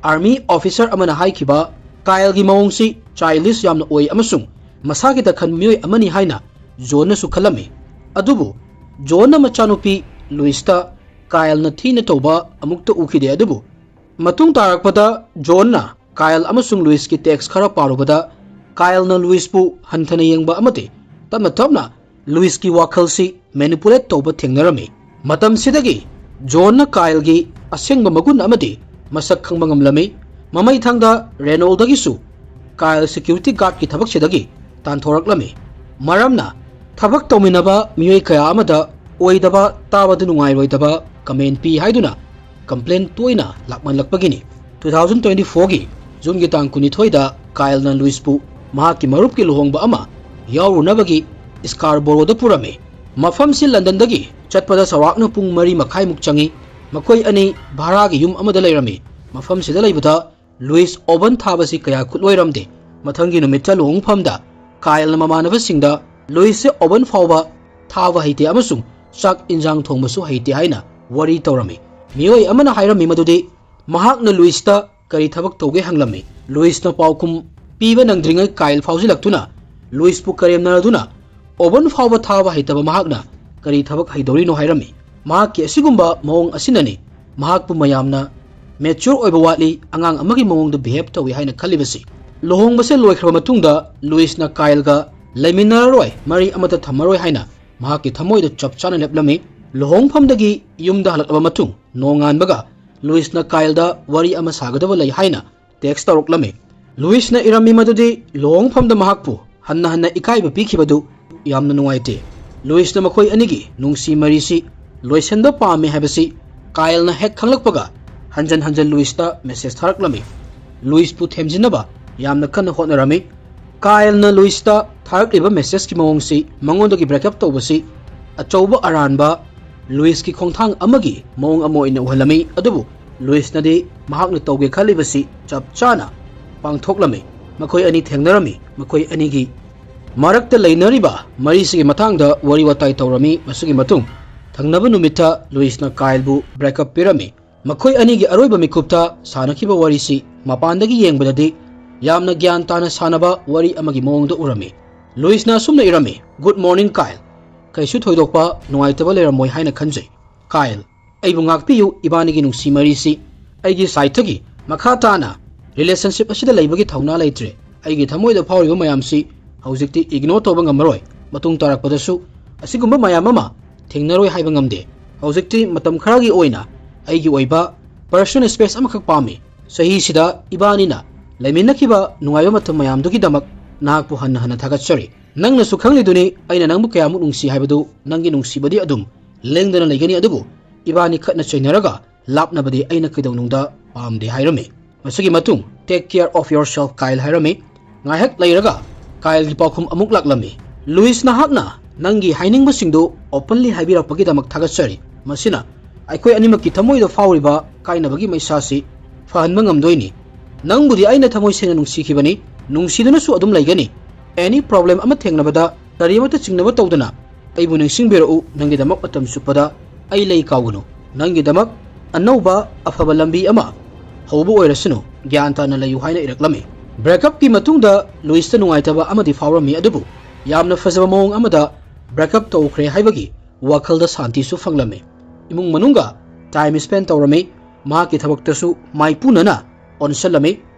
army officer ꯑꯃꯅ ꯍꯥꯏꯈꯤꯕ ꯀꯥꯏꯜꯒꯤ ꯃꯑꯣꯡꯁꯤ childish ꯌꯥꯝꯅ ꯑꯣꯏ ꯑꯃꯁꯨꯡ ꯃꯁꯥꯒꯤ ꯇꯈꯟ ꯃꯤꯑꯣꯏ ꯑꯃꯅꯤ ꯍꯥꯏꯅ ꯖꯣꯟꯅꯁꯨ ꯈꯜꯂꯝꯃꯤ꯫ ꯑꯗꯨꯕꯨ ꯖꯣꯟꯅ ꯃꯆꯥꯅꯨꯄꯤ ꯂꯨꯏꯁꯇ ꯀꯥꯏꯜꯅ ꯊꯤꯅ ꯇꯧꯕ ꯑꯃꯨꯛꯇ ꯎꯈꯤꯗꯦ꯫ ꯑꯗꯨꯕꯨ ꯃꯇꯨꯡ ꯇꯥꯔꯛꯄꯗ ꯖꯣꯟꯅ ꯀꯥꯏꯜ ꯑꯃꯁꯨꯡ ꯂꯨꯏꯁꯀꯤ text ꯈꯔ ꯄꯥꯔꯨꯕꯗ ꯀꯥꯏꯜꯅ ꯂꯨꯏꯁꯄꯨ ꯍꯟꯊꯅ ꯌꯦꯡꯕ ꯑꯃꯗꯤ ꯇꯞꯅ ꯇꯞꯅ ꯂꯨꯏꯁꯀꯤ ꯋꯥꯈꯜꯁꯤ manipulate ꯇꯧꯕ ꯊꯦꯡꯅꯔꯝꯃꯤ꯫ ꯃꯇꯝꯁꯤꯗꯒꯤ ꯖꯣꯟꯅ ꯀꯥꯏꯜꯒꯤ ꯑꯁꯦꯡꯕ ꯃꯒꯨꯟ ꯑꯃꯗꯤ ꯃꯁꯛ ꯈꯪꯕ ꯉꯝꯂꯝꯃꯤ꯫ ꯃꯃꯩꯊꯪꯗ ꯔꯦꯅꯣꯜꯗꯒꯤꯁꯨ ꯀꯥꯏꯜ security guardꯀꯤ ꯊꯕꯛꯁꯤꯗꯒꯤ ꯇꯥꯟꯊꯣꯔꯛꯂꯝꯃꯤ꯫ ꯃꯔꯝꯅ ꯊꯕꯛ ꯇꯧꯃꯤꯟꯅꯕ ꯃꯤꯑꯣꯏ ꯀꯌꯥ ꯑꯃꯗ ꯑꯣꯏꯗꯕ, ꯇꯥꯕꯗ ꯅꯨꯡꯉꯥꯏꯔꯣꯏꯗꯕ comment ꯄꯤ ꯍꯥꯏꯗꯨꯅ complaint ꯇꯣꯏꯅ ꯂꯥꯛꯃꯜꯂꯛꯄꯒꯤꯅꯤ꯫ Two thousand twenty fourꯒꯤ ꯖꯨꯟꯒꯤ ꯇꯥꯡ ꯀꯨꯟꯅꯤꯊꯣꯏꯗ ꯀꯥꯏꯜꯅ ꯂꯨꯏꯁꯄꯨ ꯃꯍꯥꯛꯀꯤ ꯃꯔꯨꯞꯀꯤ ꯂꯨꯍꯣꯡꯕ ꯑꯃ ꯌꯥꯎꯔꯨꯅꯕꯒꯤ ꯁ꯭ꯀꯥꯔꯕꯣꯔꯣꯗ ꯄꯨꯔꯝꯃꯤ꯫ ꯃꯐꯝꯁꯤ ꯂꯟꯗꯟꯗꯒꯤ ꯆꯠꯄꯗ ꯆꯥꯎꯔꯥꯛꯅ ꯄꯨꯡ ꯃꯔꯤ ꯃꯈꯥꯏꯃꯨꯛ ꯆꯪꯏ꯫ ꯃꯈꯣꯏ ꯑꯅꯤ ꯚꯥꯔꯥꯒꯤ ꯌꯨꯝ ꯑꯃꯗ ꯂꯩꯔꯝꯃꯤ꯫ ꯃꯐꯝꯁꯤꯗ ꯂꯩꯕꯗ ꯂꯨꯏꯁ oven ꯊꯥꯕꯁꯤ ꯀꯌꯥ ꯈꯨꯠꯂꯣꯏꯔꯝꯗꯦ꯫ ꯃꯊꯪꯒꯤ ꯅꯨꯃꯤꯠꯇ ꯂꯨꯍꯣꯡꯐꯝꯗ ꯀꯥꯏꯜꯅ ꯃꯃꯥꯟꯅꯕꯁꯤꯡꯗ ꯂꯨꯏꯁꯁꯦ oven ꯐꯥꯎꯕ ꯊꯥꯕ ꯍꯩꯇꯦ ꯑꯃꯁꯨꯡ ꯆꯥꯛ ꯏꯟꯖꯥꯡ ꯊꯣꯡꯕꯁꯨ ꯍꯩꯇꯦ ꯍꯥꯏꯅ ꯋꯥꯔꯤ ꯇꯧꯔꯝꯃꯤ꯫ ꯃꯤꯑꯣꯏ ꯑꯃꯅ ꯍꯥꯏꯔꯝꯃꯤ ꯃꯗꯨꯗꯤ ꯃꯍꯥꯛꯅ ꯂꯨꯏꯁꯇ ꯀꯔꯤ ꯊꯕꯛ ꯇꯧꯒꯦ ꯍꯪꯂꯝꯃꯤ꯫ ꯂꯨꯏꯁꯅ ꯄꯥꯎꯈꯨꯝ ꯄꯤꯕ ꯅꯪꯗ꯭ꯔꯤꯉꯩ ꯀꯥꯏꯜ ꯐꯥꯎꯖꯤꯜꯂꯛꯇꯨꯅ ꯂꯨꯏꯁꯄꯨ ꯀꯔꯦꯝꯅꯗꯨꯅ oven ꯐꯥꯎꯕ ꯊꯥꯕ ꯍꯩꯇꯕ ꯃꯍꯥꯛꯅ ꯀꯔꯤ ꯊꯕꯛ ꯍꯩꯗꯧꯔꯤꯅꯣ ꯍꯥꯏꯔꯝꯃꯤ꯫ ꯃꯍꯥꯛꯀꯤ ꯑꯁꯤꯒꯨꯝꯕ ꯃꯑꯣꯡ ꯑꯁꯤꯅꯅꯤ ꯃꯍꯥꯛꯄꯨ ꯃꯌꯥꯝꯅ mature ꯑꯣꯏꯕ ꯋꯥꯠꯂꯤ, ꯑꯉꯥꯡ ꯑꯃꯒꯤ ꯃꯑꯣꯡꯗ behave ꯇꯧꯏ ꯍꯥꯏꯅ ꯈꯜꯂꯤꯕꯁꯤ꯫ ꯂꯨꯍꯣꯡꯕꯁꯦ ꯂꯣꯏꯈ꯭ꯔꯕ ꯃꯇꯨꯡꯗ ꯂꯨꯏꯁꯅ ꯀꯥꯏꯜꯒ ꯂꯩꯃꯤꯟꯅꯔꯔꯣꯏ, ꯃꯔꯤ ꯑꯃꯠꯇ ꯊꯝꯃꯔꯣꯏ ꯍꯥꯏꯅ ꯃꯍꯥꯛꯀꯤ ꯊꯃꯣꯏꯗ ꯆꯞ ꯆꯥꯅ ꯂꯦꯞꯂꯝꯃꯤ꯫ ꯂꯨꯍꯣꯡꯐꯝꯗꯒꯤ ꯌꯨꯝꯗ ꯍꯜꯂꯛꯂꯕ ꯃꯇꯨꯡ ꯅꯣꯡꯉꯥꯟꯕꯒ ꯂꯨꯏꯁꯅ ꯀꯥꯏꯜꯗ ꯋꯥꯔꯤ ꯑꯃ ꯁꯥꯒꯗꯕ ꯂꯩ ꯍꯥꯏꯅ text ꯇꯧꯔꯛꯂꯝꯃꯤ꯫ ꯂꯨꯏꯁꯅ ꯏꯔꯝꯃꯤ ꯃꯗꯨꯗꯤ ꯂꯨꯍꯣꯡꯐꯝꯗ ꯃꯍꯥꯛꯄꯨ ꯍꯟꯅ ꯍꯟꯅ ꯏꯀꯥꯏꯕ ꯄꯤꯈꯤꯕꯗꯨ ꯌꯥꯝꯅ ꯅꯨꯡꯉꯥꯏꯇꯦ꯫ ꯂꯨꯏꯁꯅ ꯃꯈꯣꯏ ꯑꯅꯤꯒꯤ ꯅꯨꯡꯁꯤ ꯃꯔꯤꯁꯤ ꯂꯣꯏꯁꯤꯟꯕ ꯄꯥꯝꯃꯤ ꯍꯥꯏꯕꯁꯤ ꯀꯥꯏꯜꯅ ꯍꯦꯛ ꯈꯪꯂꯛꯄꯒ ꯍꯟꯖꯟ ꯍꯟꯖꯟ ꯂꯨꯏꯁꯇ message ꯊꯥꯔꯛꯂꯝꯃꯤ꯫ ꯂꯨꯏꯁꯄꯨ ꯊꯦꯝꯖꯤꯟꯅꯕ ꯌꯥꯝꯅ ꯀꯟꯅ ꯍꯣꯠꯅꯔꯝꯃꯤ꯫ ꯀꯥꯏꯜꯅ ꯂꯨꯏꯁꯇ ꯊꯥꯔꯛꯂꯤꯕ ꯃꯦꯁꯦꯖꯀꯤ ꯃꯑꯣꯡꯁꯤ ꯃꯉꯣꯟꯗꯒꯤ ꯕ꯭ꯔꯦꯛꯑꯞ ꯇꯧꯕꯁꯤ ꯑꯆꯧꯕ ꯑꯔꯥꯟꯕ ꯂꯨꯏꯁꯀꯤ ꯈꯣꯡꯊꯥꯡ ꯑꯃꯒꯤ ꯃꯑꯣꯡ ꯑꯃ ꯑꯣꯏꯅ ꯎꯍꯜꯂꯝꯃꯤ꯫ ꯑꯗꯨꯕꯨ ꯂꯨꯏꯁꯅꯗꯤ ꯃꯍꯥꯛꯅ ꯇꯧꯒꯦ ꯈꯜꯂꯤꯕꯁꯤ ꯆꯞ ꯆꯥꯅ ꯄꯥꯡꯊꯣꯛꯂꯝꯃꯤ꯫ ꯃꯈꯣꯏ ꯑꯅꯤ ꯊꯦꯡꯅꯔꯝꯃꯤ꯫ ꯃꯈꯣꯏ ꯑꯅꯤꯒꯤ ꯃꯔꯛꯇ ꯂꯩꯅꯔꯤꯕ ꯃꯔꯤꯁꯤꯒꯤ ꯃꯇꯥꯡꯗ ꯋꯥꯔꯤ ꯋꯥꯇꯥꯏ ꯇꯧꯔꯝꯃꯤ꯫ ꯃꯁꯤꯒꯤ ꯃꯇꯨꯡ ꯊꯪꯅꯕ ꯅꯨꯃꯤꯠꯇ ꯂꯨꯏꯁꯅ ꯀꯥꯏꯜꯕꯨ ꯕ꯭ꯔꯦꯛꯑꯞ ꯄꯤꯔꯝꯃꯤ꯫ ꯃꯈꯣꯏ ꯑꯅꯤꯒꯤ ꯑꯔꯣꯏꯕ ꯃꯤꯀꯨꯞꯇ ꯁꯥꯟꯅꯈꯤꯕ ꯋꯥꯔꯤꯁꯤ ꯃꯄꯥꯟꯗꯒꯤ ꯌꯦꯡꯕꯗꯗꯤ ꯌꯥꯝꯅ ꯒ꯭ꯌꯥꯟ ꯇꯥꯅ ꯁꯥꯟꯅꯕ ꯋꯥꯔꯤ ꯑꯃꯒꯤ ꯃꯑꯣꯡꯗ ꯎꯔꯝꯃꯤ꯫ ꯂꯨꯏꯁꯅ ꯑꯁꯨꯝꯅ ꯏꯔꯝꯃꯤ, "Good morning, Kyle꯫ ꯀꯩꯁꯨ ꯊꯣꯏꯗꯣꯛꯄ ꯅꯨꯡꯉꯥꯏꯇꯕ ꯂꯩꯔꯝꯃꯣꯏ ꯍꯥꯏꯅ ꯈꯟꯖꯩ꯫ Kyle, ꯑꯩꯕꯨ ꯉꯥꯛꯄꯤꯌꯨ, ꯏꯕꯥꯅꯤꯒꯤ ꯅꯨꯡꯁꯤ ꯃꯔꯤꯁꯤ ꯑꯩꯒꯤ ꯁꯥꯏꯠꯇꯒꯤ ꯃꯈꯥ ꯇꯥꯅ ꯔꯤꯂꯦꯁꯟꯁꯤꯞ ꯑꯁꯤꯗ ꯂꯩꯕꯒꯤ ꯊꯧꯅꯥ ꯂꯩꯇ꯭ꯔꯦ꯫ ꯑꯩꯒꯤ ꯊꯃꯣꯏꯗ ꯐꯥꯎꯔꯤꯕ ꯃꯌꯥꯝꯁꯤ ꯍꯧꯖꯤꯛꯇꯤ ꯏꯒꯅꯣꯔ ꯇꯧꯕ ꯉꯝꯃꯔꯣꯏ꯫ ꯃꯇꯨꯡ ꯇꯥꯔꯛꯄꯗꯁꯨ ꯑꯁꯤꯒꯨꯝꯕ ꯃꯌꯥꯝ ꯑꯃ ꯊꯦꯡꯅꯔꯣꯏ ꯍꯥꯏꯕ ꯉꯝꯗꯦ꯫ ꯍꯧꯖꯤꯛꯇꯤ ꯃꯇꯝ ꯈꯔꯒꯤ ꯑꯣꯏꯅ ꯑꯩꯒꯤ ꯑꯣꯏꯕ ꯄꯔꯁꯣꯅꯦꯜ ꯁ꯭ꯄꯦꯁ ꯑꯃꯈꯛ ꯄꯥꯝꯃꯤ꯫ ꯆꯍꯤꯁꯤꯗ ꯏꯕꯥꯅꯤꯅ ꯂꯩꯃꯤꯟꯅꯈꯤꯕ ꯅꯨꯡꯉꯥꯏꯕ ꯃꯇꯝ ꯃꯌꯥꯝꯗꯨꯒꯤꯗꯃꯛ ꯅꯍꯥꯛꯄꯨ ꯍꯟꯅ ꯍꯟꯅ ꯊꯥꯒꯠꯆꯔꯤ꯫ ꯅꯪꯅꯁꯨ ꯈꯪꯂꯤꯗꯨꯅꯤ ꯑꯩꯅ ꯅꯪꯕꯨ ꯀꯌꯥꯃꯨꯛ ꯅꯨꯡꯁꯤ ꯍꯥꯏꯕꯗꯨ꯫ ꯅꯪꯒꯤ ꯅꯨꯡꯁꯤꯕꯗꯤ ꯑꯗꯨꯝ ꯂꯦꯡꯗꯅ ꯂꯩꯒꯅꯤ, ꯑꯗꯨꯕꯨ ꯏꯕꯥꯅꯤ ꯈꯠꯅ ꯆꯩꯅꯔꯒ ꯂꯥꯞꯅꯕꯗꯤ ꯑꯩꯅ ꯀꯩꯗꯧꯅꯨꯡꯗ ꯄꯥꯝꯗꯦ" ꯍꯥꯏꯔꯝꯃꯤ꯫ ꯃꯁꯤꯒꯤ ꯃꯇꯨꯡ "Take care of yourself, Kyle" ꯍꯥꯏꯔꯝꯃꯤ꯫ ꯉꯥꯏꯍꯥꯛ ꯂꯩꯔꯒ ꯀꯥꯏꯜꯒꯤ ꯄꯥꯎꯈꯨꯝ ꯑꯃꯨꯛ ꯂꯥꯛꯂꯝꯃꯤ꯫ "ꯂꯨꯏꯁ, ꯅꯍꯥꯛꯅ ꯅꯪꯒꯤ ꯍꯥꯏꯅꯤꯡꯕꯁꯤꯡꯗꯨ ꯑꯣꯄꯟꯂꯤ ꯍꯥꯏꯕꯤꯔꯛꯄꯒꯤꯗꯃꯛ ꯊꯥꯒꯠꯆꯔꯤ꯫ ꯃꯁꯤꯅ ꯑꯩꯈꯣꯏ ꯑꯅꯤꯃꯛꯀꯤ ꯊꯃꯣꯏꯗ ꯐꯥꯎꯔꯤꯕ ꯀꯥꯏꯅꯕꯒꯤ ꯃꯩꯁꯥꯁꯤ ꯐꯍꯟꯕ ꯉꯝꯗꯣꯏꯅꯤ꯫ ꯅꯪꯕꯨꯗꯤ ꯑꯩꯅ ꯊꯃꯣꯏ ꯁꯦꯡꯅ ꯅꯨꯡꯁꯤꯈꯤꯕꯅꯤ, ꯅꯨꯡꯁꯤꯗꯨꯅꯁꯨ ꯑꯗꯨꯝ ꯂꯩꯒꯅꯤ꯫ ꯑꯦꯅꯤ ꯄ꯭ꯔꯣꯕ꯭ꯂꯦꯝ ꯑꯃ ꯊꯦꯡꯅꯕꯗ ꯀꯔꯤꯃꯠꯇ ꯆꯤꯡꯅꯕ ꯇꯧꯗꯅ ꯑꯩꯕꯨ ꯅꯤꯡꯁꯤꯡꯕꯤꯔꯛꯎ꯫ ꯅꯪꯒꯤꯗꯃꯛ ꯃꯇꯝ ꯆꯨꯞꯄꯗ ꯑꯩ ꯂꯩ ꯀꯥꯎꯒꯅꯨ꯫ ꯅꯪꯒꯤꯗꯃꯛ ꯑꯅꯧꯕ ꯑꯐꯕ ꯂꯝꯕꯤ ꯑꯃ ꯍꯧꯕ ꯑꯣꯏꯔꯁꯅꯨ꯫ ꯒ꯭ꯌꯥꯟ ꯇꯥꯅ ꯂꯩꯌꯨ" ꯍꯥꯏꯅ ꯏꯔꯛꯂꯝꯃꯤ꯫ ꯕ꯭ꯔꯦꯛꯑꯞꯀꯤ ꯃꯇꯨꯡꯗ ꯂꯨꯏꯁꯇ ꯅꯨꯡꯉꯥꯏꯇꯕ ꯑꯃꯗꯤ ꯐꯥꯎꯔꯝꯃꯤ, ꯑꯗꯨꯕꯨ ꯌꯥꯝꯅ ꯐꯖꯕ ꯃꯑꯣꯡ ꯑꯃꯗ ꯕ꯭ꯔꯦꯛꯑꯞ ꯇꯧꯈ꯭ꯔꯦ ꯍꯥꯏꯕꯒꯤ ꯋꯥꯈꯜꯗ ꯁꯥꯟꯇꯤꯁꯨ ꯐꯪꯂꯝꯃꯤ꯫ ꯏꯃꯨꯡ ꯃꯅꯨꯡꯒ ꯇꯥꯏꯝ ꯁ꯭ꯄꯦꯟ ꯇꯧꯔꯝꯃꯤ꯫ ꯃꯍꯥꯛꯀꯤ ꯊꯕꯛꯇꯁꯨ ꯃꯥꯏꯄꯨꯅꯅ ꯑꯣꯟꯁꯤꯜꯂꯝꯃꯤ꯫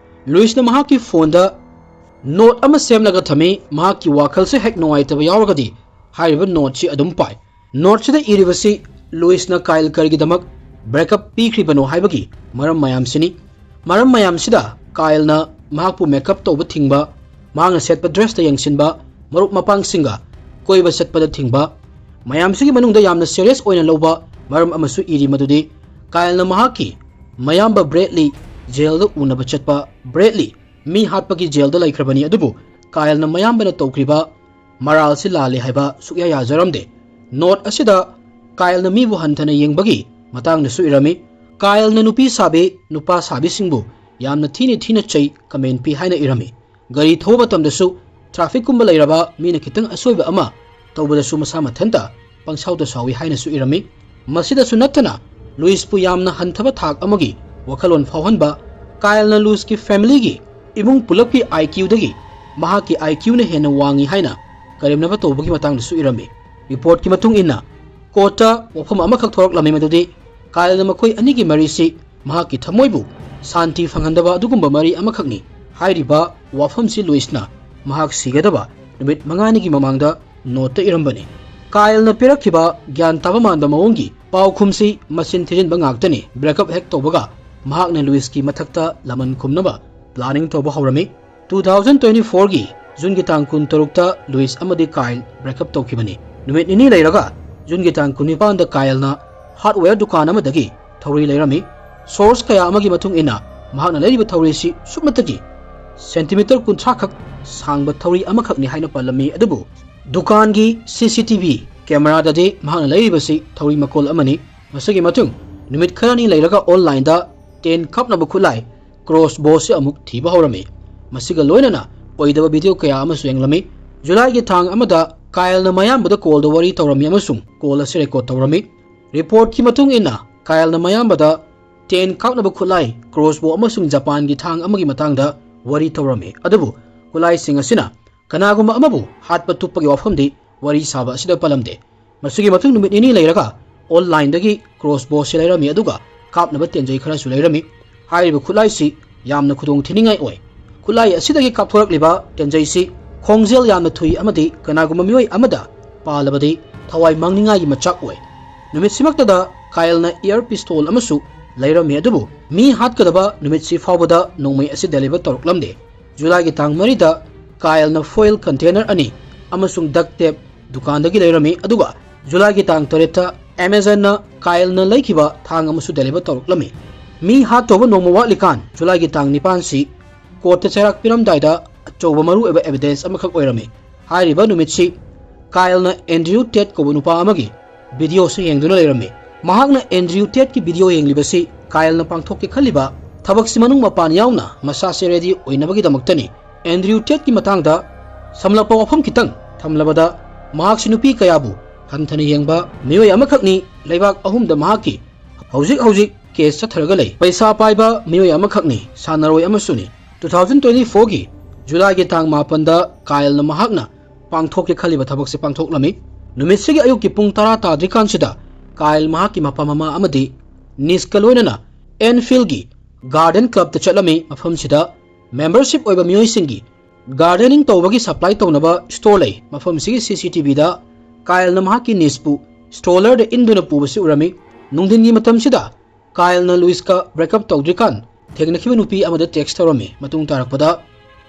ꯂꯨꯏꯁꯅ ꯃꯍꯥꯛꯀꯤ ꯐꯣꯟꯗ ꯅꯣꯠ ꯑꯃ ꯁꯦꯝꯂꯒ ꯊꯝꯃꯤ꯫ ꯃꯍꯥꯛꯀꯤ ꯋꯥꯈꯜꯁꯦ ꯍꯦꯛ ꯅꯨꯡꯉꯥꯏꯇꯕ ꯌꯥꯎꯔꯒꯗꯤ ꯍꯥꯏꯔꯤꯕ ꯅꯣꯠꯁꯤ ꯑꯗꯨꯝ ꯄꯥꯏ꯫ ꯅꯣꯠꯁꯤꯗ ꯏꯔꯤꯕꯁꯤ ꯂꯨꯏꯁꯅ ꯀꯥꯏꯜ ꯀꯔꯤꯒꯤꯗꯃꯛ ꯕ꯭ꯔꯦꯛꯑꯞ ꯄꯤꯈ꯭ꯔꯤꯕꯅꯣ ꯍꯥꯏꯕꯒꯤ ꯃꯔꯝ ꯃꯌꯥꯝꯁꯤꯅꯤ꯫ ꯃꯔꯝ ꯃꯌꯥꯝꯁꯤꯗ ꯀꯥꯏꯜꯅ ꯃꯍꯥꯛꯄꯨ ꯃꯦꯀꯞ ꯇꯧꯕ ꯊꯤꯡꯕ, ꯃꯍꯥꯛꯅ ꯁꯦꯠꯄ ꯗ꯭ꯔꯦꯁꯇ ꯌꯦꯡꯁꯤꯟꯕ, ꯃꯔꯨꯞ ꯃꯄꯥꯡꯁꯤꯡꯒ ꯀꯣꯏꯕ ꯆꯠꯄꯗ ꯊꯤꯡꯕ, ꯃꯌꯥꯝꯁꯤꯒꯤ ꯃꯅꯨꯡꯗ ꯌꯥꯝꯅ ꯁꯦꯔꯤꯌꯁ ꯑꯣꯏꯅ ꯂꯧꯕ ꯃꯔꯝ ꯑꯃꯁꯨ ꯏꯔꯤ, ꯃꯗꯨꯗꯤ ꯀꯥꯏꯜꯅ ꯃꯍꯥꯛꯀꯤ ꯃꯌꯥꯝꯕ ꯕ꯭ꯔꯦꯗꯂꯤ ꯖꯦꯜꯗ ꯎꯅꯕ ꯆꯠꯄ꯫ ꯕ꯭ꯔꯦꯗꯂꯤ ꯃꯤ ꯍꯥꯠꯄꯒꯤ ꯖꯦꯜꯗ ꯂꯩꯈ꯭ꯔꯕꯅꯤ, ꯑꯗꯨꯕꯨ ꯀꯥꯏꯜꯅ ꯃꯌꯥꯝꯕꯅ ꯇꯧꯈ꯭ꯔꯤꯕ ꯃꯔꯥꯜꯁꯤ ꯂꯥꯜꯂꯤ ꯍꯥꯏꯕ ꯁꯨꯛꯌꯥ ꯌꯥꯖꯔꯝꯗꯦ꯫ ꯅꯣꯠ ꯑꯁꯤꯗ ꯀꯥꯏꯜꯅ ꯃꯤꯕꯨ ꯍꯟꯊꯅ ꯌꯦꯡꯕꯒꯤ ꯃꯇꯥꯡꯗꯁꯨ ꯏꯔꯝꯃꯤ꯫ ꯀꯥꯏꯜꯅ ꯅꯨꯄꯤ ꯁꯥꯕꯤ, ꯅꯨꯄꯥ ꯁꯥꯕꯤꯁꯤꯡꯕꯨ ꯌꯥꯝꯅ ꯊꯤꯅ ꯊꯤꯅ ꯆꯩ, ꯀꯃꯦꯟ ꯄꯤ ꯍꯥꯏꯅ ꯏꯔꯝꯃꯤ꯫ ꯒꯥꯔꯤ ꯊꯧꯕ ꯃꯇꯝꯗꯁꯨ ꯇ꯭ꯔꯥꯐꯤꯛꯀꯨꯝꯕ ꯂꯩꯔꯕ ꯃꯤꯅ ꯈꯤꯇꯪ ꯑꯁꯣꯏꯕ ꯑꯃ ꯇꯧꯕꯗꯁꯨ ꯃꯁꯥ ꯃꯊꯟꯇ ꯄꯪꯁꯥꯎꯗ ꯁꯥꯎꯏ ꯍꯥꯏꯅꯁꯨ ꯏꯔꯝꯃꯤ꯫ ꯃꯁꯤꯗꯁꯨ ꯅꯠꯇꯅ ꯂꯨꯏꯁꯄꯨ ꯌꯥꯝꯅ ꯍꯟꯊꯕ ꯊꯥꯛ ꯑꯃꯒꯤ ꯋꯥꯈꯜꯂꯣꯟ ꯐꯥꯎꯍꯟꯕ, ꯀꯥꯏꯜꯅ ꯂꯨꯏꯁꯀꯤ ꯐꯦꯃꯤꯂꯤꯒꯤ ꯏꯃꯨꯡ ꯄꯨꯂꯞꯀꯤ IQꯗꯒꯤ ꯃꯍꯥꯛꯀꯤ IQꯅ ꯍꯦꯟꯅ ꯋꯥꯡꯏ ꯍꯥꯏꯅ ꯀꯔꯦꯝꯅꯕ ꯇꯧꯕꯒꯤ ꯃꯇꯥꯡꯗꯁꯨ ꯏꯔꯝꯃꯤ꯫ ꯔꯤꯄꯣꯔꯠꯀꯤ ꯃꯇꯨꯡ ꯏꯟꯅ, ꯀꯣꯔꯠꯇ ꯋꯥꯐꯝ ꯑꯃꯈꯛ ꯊꯣꯔꯛꯂꯝꯃꯤ, ꯃꯗꯨꯗꯤ ꯀꯥꯏꯜꯅ ꯃꯈꯣꯏ ꯑꯅꯤꯒꯤ ꯃꯔꯤꯁꯤ ꯃꯍꯥꯛꯀꯤ ꯊꯃꯣꯏꯕꯨ ꯁꯥꯟꯇꯤ ꯐꯪꯍꯟꯗꯕ ꯑꯗꯨꯒꯨꯝꯕ ꯃꯔꯤ ꯑꯃꯈꯛꯅꯤ꯫ ꯍꯥꯏꯔꯤꯕ ꯋꯥꯐꯝꯁꯤ ꯂꯨꯏꯁꯅ ꯃꯍꯥꯛ ꯁꯤꯒꯗꯕ ꯅꯨꯃꯤꯠ ꯃꯉꯥꯅꯤꯒꯤ ꯃꯃꯥꯡꯗ ꯅꯣꯠꯇ ꯏꯔꯝꯕꯅꯤ꯫ ꯀꯥꯏꯜꯅ ꯄꯤꯔꯛꯈꯤꯕ ꯒ꯭ꯌꯥꯟ ꯇꯥꯕ ꯃꯥꯟꯕ ꯃꯑꯣꯡꯒꯤ ꯄꯥꯎꯈꯨꯝꯁꯤ ꯃꯆꯤꯟ ꯊꯤꯖꯤꯟꯕ ꯉꯥꯛꯇꯅꯤ꯫ ꯕ꯭ꯔꯦꯛꯑꯞ ꯍꯦꯛ ꯇꯧꯕꯒ ꯃꯍꯥꯛꯅ ꯂꯨꯏꯁꯀꯤ ꯃꯊꯛꯇ ꯂꯃꯟ ꯈꯨꯝꯅꯕ ꯄ꯭ꯂꯥꯅꯤꯡ ꯇꯧꯕ ꯍꯧꯔꯝꯃꯤ꯫ ꯇꯨ ꯊꯥꯎꯖꯟ ꯇ꯭ꯋꯦꯟꯇꯤ ꯐꯣꯔꯒꯤ ꯖꯨꯟꯒꯤ ꯇꯥꯡ ꯀꯨꯟꯇꯔꯨꯛꯇ ꯂꯨꯏꯁ ꯑꯃꯗꯤ ꯀꯥꯏꯜ ꯕ꯭ꯔꯦꯛꯑꯞ ꯇꯧꯈꯤꯕꯅꯤ꯫ ꯅꯨꯃꯤꯠ ꯅꯤꯅꯤ ꯂꯩꯔꯒ ꯖꯨꯟꯒꯤ ꯇꯥꯡ ꯀꯨꯟꯅꯤꯄꯥꯟꯗ ꯀꯥꯏꯜꯅ ꯍꯥꯔꯗꯋꯦꯌꯔ ꯗꯨꯀꯥꯟ ꯑꯃꯗꯒꯤ ꯊꯧꯔꯤ ꯂꯩꯔꯝꯃꯤ꯫ ꯁꯣꯔꯁ ꯀꯌꯥ ꯑꯃꯒꯤ ꯃꯇꯨꯡ ꯏꯟꯅ, ꯃꯍꯥꯛꯅ ꯂꯩꯔꯤꯕ ꯊꯧꯔꯤꯁꯤ ꯁꯨꯞꯅꯇꯒꯤ ꯁꯦꯟꯇꯤꯃꯤꯇꯔ ꯀꯨꯟꯊ꯭ꯔꯥ ꯈꯛ ꯁꯥꯡꯕ ꯊꯧꯔꯤ ꯑꯃꯈꯛꯅꯤ ꯍꯥꯏꯅ ꯄꯜꯂꯝꯃꯤ꯫ ꯑꯗꯨꯕꯨ ꯗꯨꯀꯥꯟꯒꯤ CCTV ꯀꯦꯃꯦꯔꯥꯗꯗꯤ ꯃꯍꯥꯛꯅ ꯂꯩꯔꯤꯕꯁꯤ ꯊꯧꯔꯤ ꯃꯀꯣꯜ ꯑꯃꯅꯤ꯫ ꯃꯁꯤꯒꯤ ꯃꯇꯨꯡ ꯅꯨꯃꯤꯠ ꯈꯔꯅꯤ ꯂꯩꯔꯒ ꯑꯣꯟꯂꯥꯏꯟꯗ ꯇꯦꯟ ꯀꯥꯞꯅꯕ ꯈꯨꯠꯂꯥꯏ ꯀ꯭ꯔꯣꯁꯕꯣꯁꯤ ꯑꯃꯨꯛ ꯊꯤꯕ ꯍꯧꯔꯝꯃꯤ꯫ ꯃꯁꯤꯒ ꯂꯣꯏꯅꯅ ꯑꯣꯏꯗꯕ ꯚꯤꯗꯤꯑꯣ ꯀꯌꯥ ꯑꯃꯁꯨ ꯌꯦꯡꯂꯝꯃꯤ꯫ ꯖꯨꯂꯥꯏꯒꯤ ꯊꯥꯡ ꯑꯃꯗ ꯀꯥꯏꯜꯅ ꯃꯌꯥꯝꯕꯗ ꯀꯣꯜꯗ ꯋꯥꯔꯤ ꯇꯧꯔꯝꯃꯤ ꯑꯃꯁꯨꯡ ꯀꯣꯜ ꯑꯁꯤ ꯔꯦꯀꯣꯔꯗ ꯇꯧꯔꯝꯃꯤ꯫ ꯔꯤꯄꯣꯔꯠꯀꯤ ꯃꯇꯨꯡ ꯏꯟꯅ, ꯀꯥꯏꯜꯅ ꯃꯌꯥꯝꯕꯗ ꯇꯦꯟ ꯀꯥꯞꯅꯕ ꯈꯨꯠꯂꯥꯏ, ꯀ꯭ꯔꯣꯁꯕꯣ ꯑꯃꯁꯨꯡ ꯖꯄꯥꯟꯒꯤ ꯊꯥꯡ ꯑꯃꯒꯤ ꯃꯇꯥꯡꯗ ꯋꯥꯔꯤ ꯇꯧꯔꯝꯃꯤ, ꯑꯗꯨꯕꯨ ꯈꯨꯠꯂꯥꯏꯁꯤꯡ ꯑꯁꯤꯅ ꯀꯅꯥꯒꯨꯝꯕ ꯑꯃꯕꯨ ꯍꯥꯠꯄ ꯇꯨꯞꯄꯒꯤ ꯋꯥꯐꯝꯗꯤ ꯋꯥꯔꯤ ꯁꯥꯕ ꯑꯁꯤꯗ ꯄꯜꯂꯝꯗꯦ꯫ ꯃꯁꯤꯒꯤ ꯃꯇꯨꯡ ꯅꯨꯃꯤꯠ ꯅꯤꯅꯤ ꯂꯩꯔꯒ ꯑꯣꯟꯂꯥꯏꯟꯗꯒꯤ ꯀ꯭ꯔꯣꯁꯕꯣꯁꯤ ꯂꯩꯔꯝꯃꯤ, ꯑꯗꯨꯒ ꯀꯥꯞꯅꯕ ꯇꯦꯟꯖꯩ ꯈꯔꯁꯨ ꯂꯩꯔꯝꯃꯤ꯫ ꯍꯥꯏꯔꯤꯕ ꯈꯨꯠꯂꯥꯏꯁꯤ ꯌꯥꯝꯅ ꯈꯨꯗꯣꯡ ꯊꯤꯅꯤꯡꯉꯥꯏ ꯑꯣꯏ꯫ ꯈꯨꯠꯂꯥꯏ ꯑꯁꯤꯗꯒꯤ ꯀꯥꯞꯊꯣꯔꯛꯂꯤꯕ ꯇꯦꯟꯖꯩꯁꯤ ꯈꯣꯡꯖꯦꯜ ꯌꯥꯝꯅ ꯊꯨꯏ ꯑꯃꯗꯤ ꯀꯅꯥꯒꯨꯝꯕ ꯃꯤꯑꯣꯏ ꯑꯃꯗ ꯄꯥꯜꯂꯕꯗꯤ ꯊꯋꯥꯏ ꯃꯥꯡꯅꯤꯡꯉꯥꯏꯒꯤ ꯃꯆꯥꯛ ꯑꯣꯏ꯫ ꯅꯨꯃꯤꯠꯁꯤꯃꯛꯇꯗ ꯀꯥꯏꯜꯅ ꯏꯌꯔ ꯄꯤꯁꯇꯣꯜ ꯑꯃꯁꯨ ꯂꯩꯔꯝꯃꯤ, ꯑꯗꯨꯕꯨ ꯃꯤ ꯍꯥꯠꯀꯗꯕ ꯅꯨꯃꯤꯠꯁꯤ ꯐꯥꯎꯕꯗ ꯅꯣꯡꯃꯩ ꯑꯁꯤ ꯗꯦꯂꯤꯚꯔ ꯇꯧꯔꯛꯂꯝꯗꯦ꯫ ꯖꯨꯂꯥꯏꯒꯤ ꯇꯥꯡ ꯃꯔꯤꯗ ꯀꯥꯏꯜꯅ ꯐꯣꯏꯜ ꯀꯟꯇꯦꯅꯔ ꯑꯅꯤ ꯑꯃꯁꯨꯡ ꯗꯛ ꯇꯦꯞ ꯗꯨꯀꯥꯟꯗꯒꯤ ꯂꯩꯔꯝꯃꯤ, ꯑꯗꯨꯒ ꯖꯨꯂꯥꯏꯒꯤ ꯇꯥꯡ ꯇꯔꯦꯠꯇ ꯑꯦꯃꯦꯖꯟꯅ ꯀꯥꯏꯜꯅ ꯂꯩꯈꯤꯕ ꯊꯥꯡ ꯑꯃꯁꯨ ꯗꯦꯂꯤꯚꯔ ꯇꯧꯔꯛꯂꯝꯃꯤ꯫ ꯃꯤ ꯍꯥꯠꯇꯧꯕ ꯅꯣꯡꯃ ꯋꯥꯠꯂꯤꯀꯥꯟ ꯖꯨꯂꯥꯏꯒꯤ ꯇꯥꯡ ꯅꯤꯄꯥꯟꯁꯤ ꯀꯣꯔꯠꯇ ꯆꯩꯔꯥꯛ ꯄꯤꯔꯝꯗꯥꯏꯗ ꯑꯆꯧꯕ ꯃꯔꯨꯑꯣꯏꯕ ꯑꯦꯚꯤꯗꯦꯟꯁ ꯑꯃꯈꯛ ꯑꯣꯏꯔꯝꯃꯤ꯫ ꯍꯥꯏꯔꯤꯕ ꯅꯨꯃꯤꯠꯁꯤ ꯀꯥꯏꯜꯅ ꯑꯦꯟꯗ꯭ꯔꯤꯌꯨ ꯇꯦꯠ ꯀꯧꯕ ꯅꯨꯄꯥ ꯑꯃꯒꯤ ꯚꯤꯗꯤꯑꯣꯁꯨ ꯌꯦꯡꯗꯨꯅ ꯂꯩꯔꯝꯃꯤ꯫ ꯃꯍꯥꯛꯅ ꯑꯦꯟꯗ꯭ꯔꯤꯌꯨ ꯇꯦꯠꯀꯤ ꯚꯤꯗꯤꯑꯣ ꯌꯦꯡꯂꯤꯕꯁꯤ ꯀꯥꯏꯜꯅ ꯄꯥꯡꯊꯣꯛꯀꯦ ꯈꯜꯂꯤꯕ ꯊꯕꯛꯁꯤ ꯃꯅꯨꯡ ꯃꯄꯥꯟ ꯌꯥꯎꯅ ꯃꯁꯥꯁꯦ ꯔꯦꯗꯤ ꯑꯣꯏꯅꯕꯒꯤꯗꯃꯛꯇꯅꯤ꯫ ꯑꯦꯟꯗ꯭ꯔꯤꯌꯨ ꯇꯦꯠꯀꯤ ꯃꯇꯥꯡꯗ ꯁꯝꯂꯞꯄ ꯋꯥꯐꯝ ꯈꯤꯇꯪ ꯊꯝꯂꯕꯗ, ꯃꯍꯥꯛꯁꯤ ꯅꯨꯄꯤ ꯀꯌꯥꯕꯨ ꯍꯟꯊꯅ ꯌꯦꯡꯕ ꯃꯤꯑꯣꯏ ꯑꯃꯈꯛꯅꯤ꯫ ꯂꯩꯕꯥꯛ ꯑꯍꯨꯝꯗ ꯃꯍꯥꯛꯀꯤ ꯍꯧꯖꯤꯛ ꯍꯧꯖꯤꯛ ꯀꯦꯁ ꯆꯠꯊꯔꯒ ꯂꯩ꯫ ꯄꯩꯁꯥ ꯄꯥꯏꯕ ꯃꯤꯑꯣꯏ ꯑꯃꯈꯛꯅꯤ, ꯁꯥꯟꯅꯔꯣꯏ ꯑꯃꯁꯨꯅꯤ꯫ ꯇꯨ ꯊꯥꯎꯖꯟ ꯇ꯭ꯋꯦꯟꯇꯤ ꯐꯣꯔꯒꯤ ꯖꯨꯂꯥꯏꯒꯤ ꯇꯥꯡ ꯃꯥꯄꯟꯗ ꯀꯥꯏꯜꯅ ꯃꯍꯥꯛꯅ ꯄꯥꯡꯊꯣꯛꯀꯦ ꯈꯜꯂꯤꯕ ꯊꯕꯛꯁꯦ ꯄꯥꯡꯊꯣꯛꯂꯝꯃꯤ꯫ ꯅꯨꯃꯤꯠꯁꯤꯒꯤ ꯑꯌꯨꯛꯀꯤ ꯄꯨꯡ ꯇꯔꯥ ꯇꯥꯗ꯭ꯔꯤꯀꯥꯟꯁꯤꯗ ꯀꯥꯏꯜ ꯃꯍꯥꯛꯀꯤ ꯃꯄꯥ ꯃꯃꯥ ꯑꯃꯗꯤ ꯅꯤꯁꯀ ꯂꯣꯏꯅꯅ ꯑꯦꯟꯐꯤꯜꯒꯤ ꯒꯥꯔꯗꯦꯟ ꯀ꯭ꯂꯕꯇ ꯆꯠꯂꯝꯃꯤ꯫ ꯃꯐꯝꯁꯤꯗ ꯃꯦꯝꯕꯔꯁꯤꯞ ꯑꯣꯏꯕ ꯃꯤꯑꯣꯏꯁꯤꯡꯒꯤ ꯒꯥꯔꯗꯦꯅꯤꯡ ꯇꯧꯕꯒꯤ ꯁꯄ꯭ꯂꯥꯏ ꯇꯧꯅꯕ ꯁ꯭ꯇꯣꯔ ꯂꯩ꯫ ꯃꯐꯝꯁꯤꯒꯤ ꯁꯤ ꯁꯤ ꯇꯤ ꯚꯤꯗ ꯀꯥꯏꯜꯅ ꯃꯍꯥꯛꯀꯤ ꯅꯤꯁꯄꯨ ꯁ꯭ꯇ꯭ꯔꯣꯂꯔꯗ ꯏꯟꯗꯨꯅ ꯄꯨꯕꯁꯤ ꯎꯔꯝꯃꯤ꯫ ꯅꯨꯡꯊꯤꯟꯒꯤ ꯃꯇꯝꯁꯤꯗ ꯀꯥꯏꯜꯅ ꯂꯨꯏꯁꯀ ꯕ꯭ꯔꯦꯛꯑꯞ ꯇꯧꯗ꯭ꯔꯤꯀꯥꯟ ꯊꯦꯡꯅꯈꯤꯕ ꯅꯨꯄꯤ ꯑꯃꯗ ꯇꯦꯛꯁ ꯇꯧꯔꯝꯃꯤ꯫ ꯃꯇꯨꯡ ꯇꯥꯔꯛꯄꯗ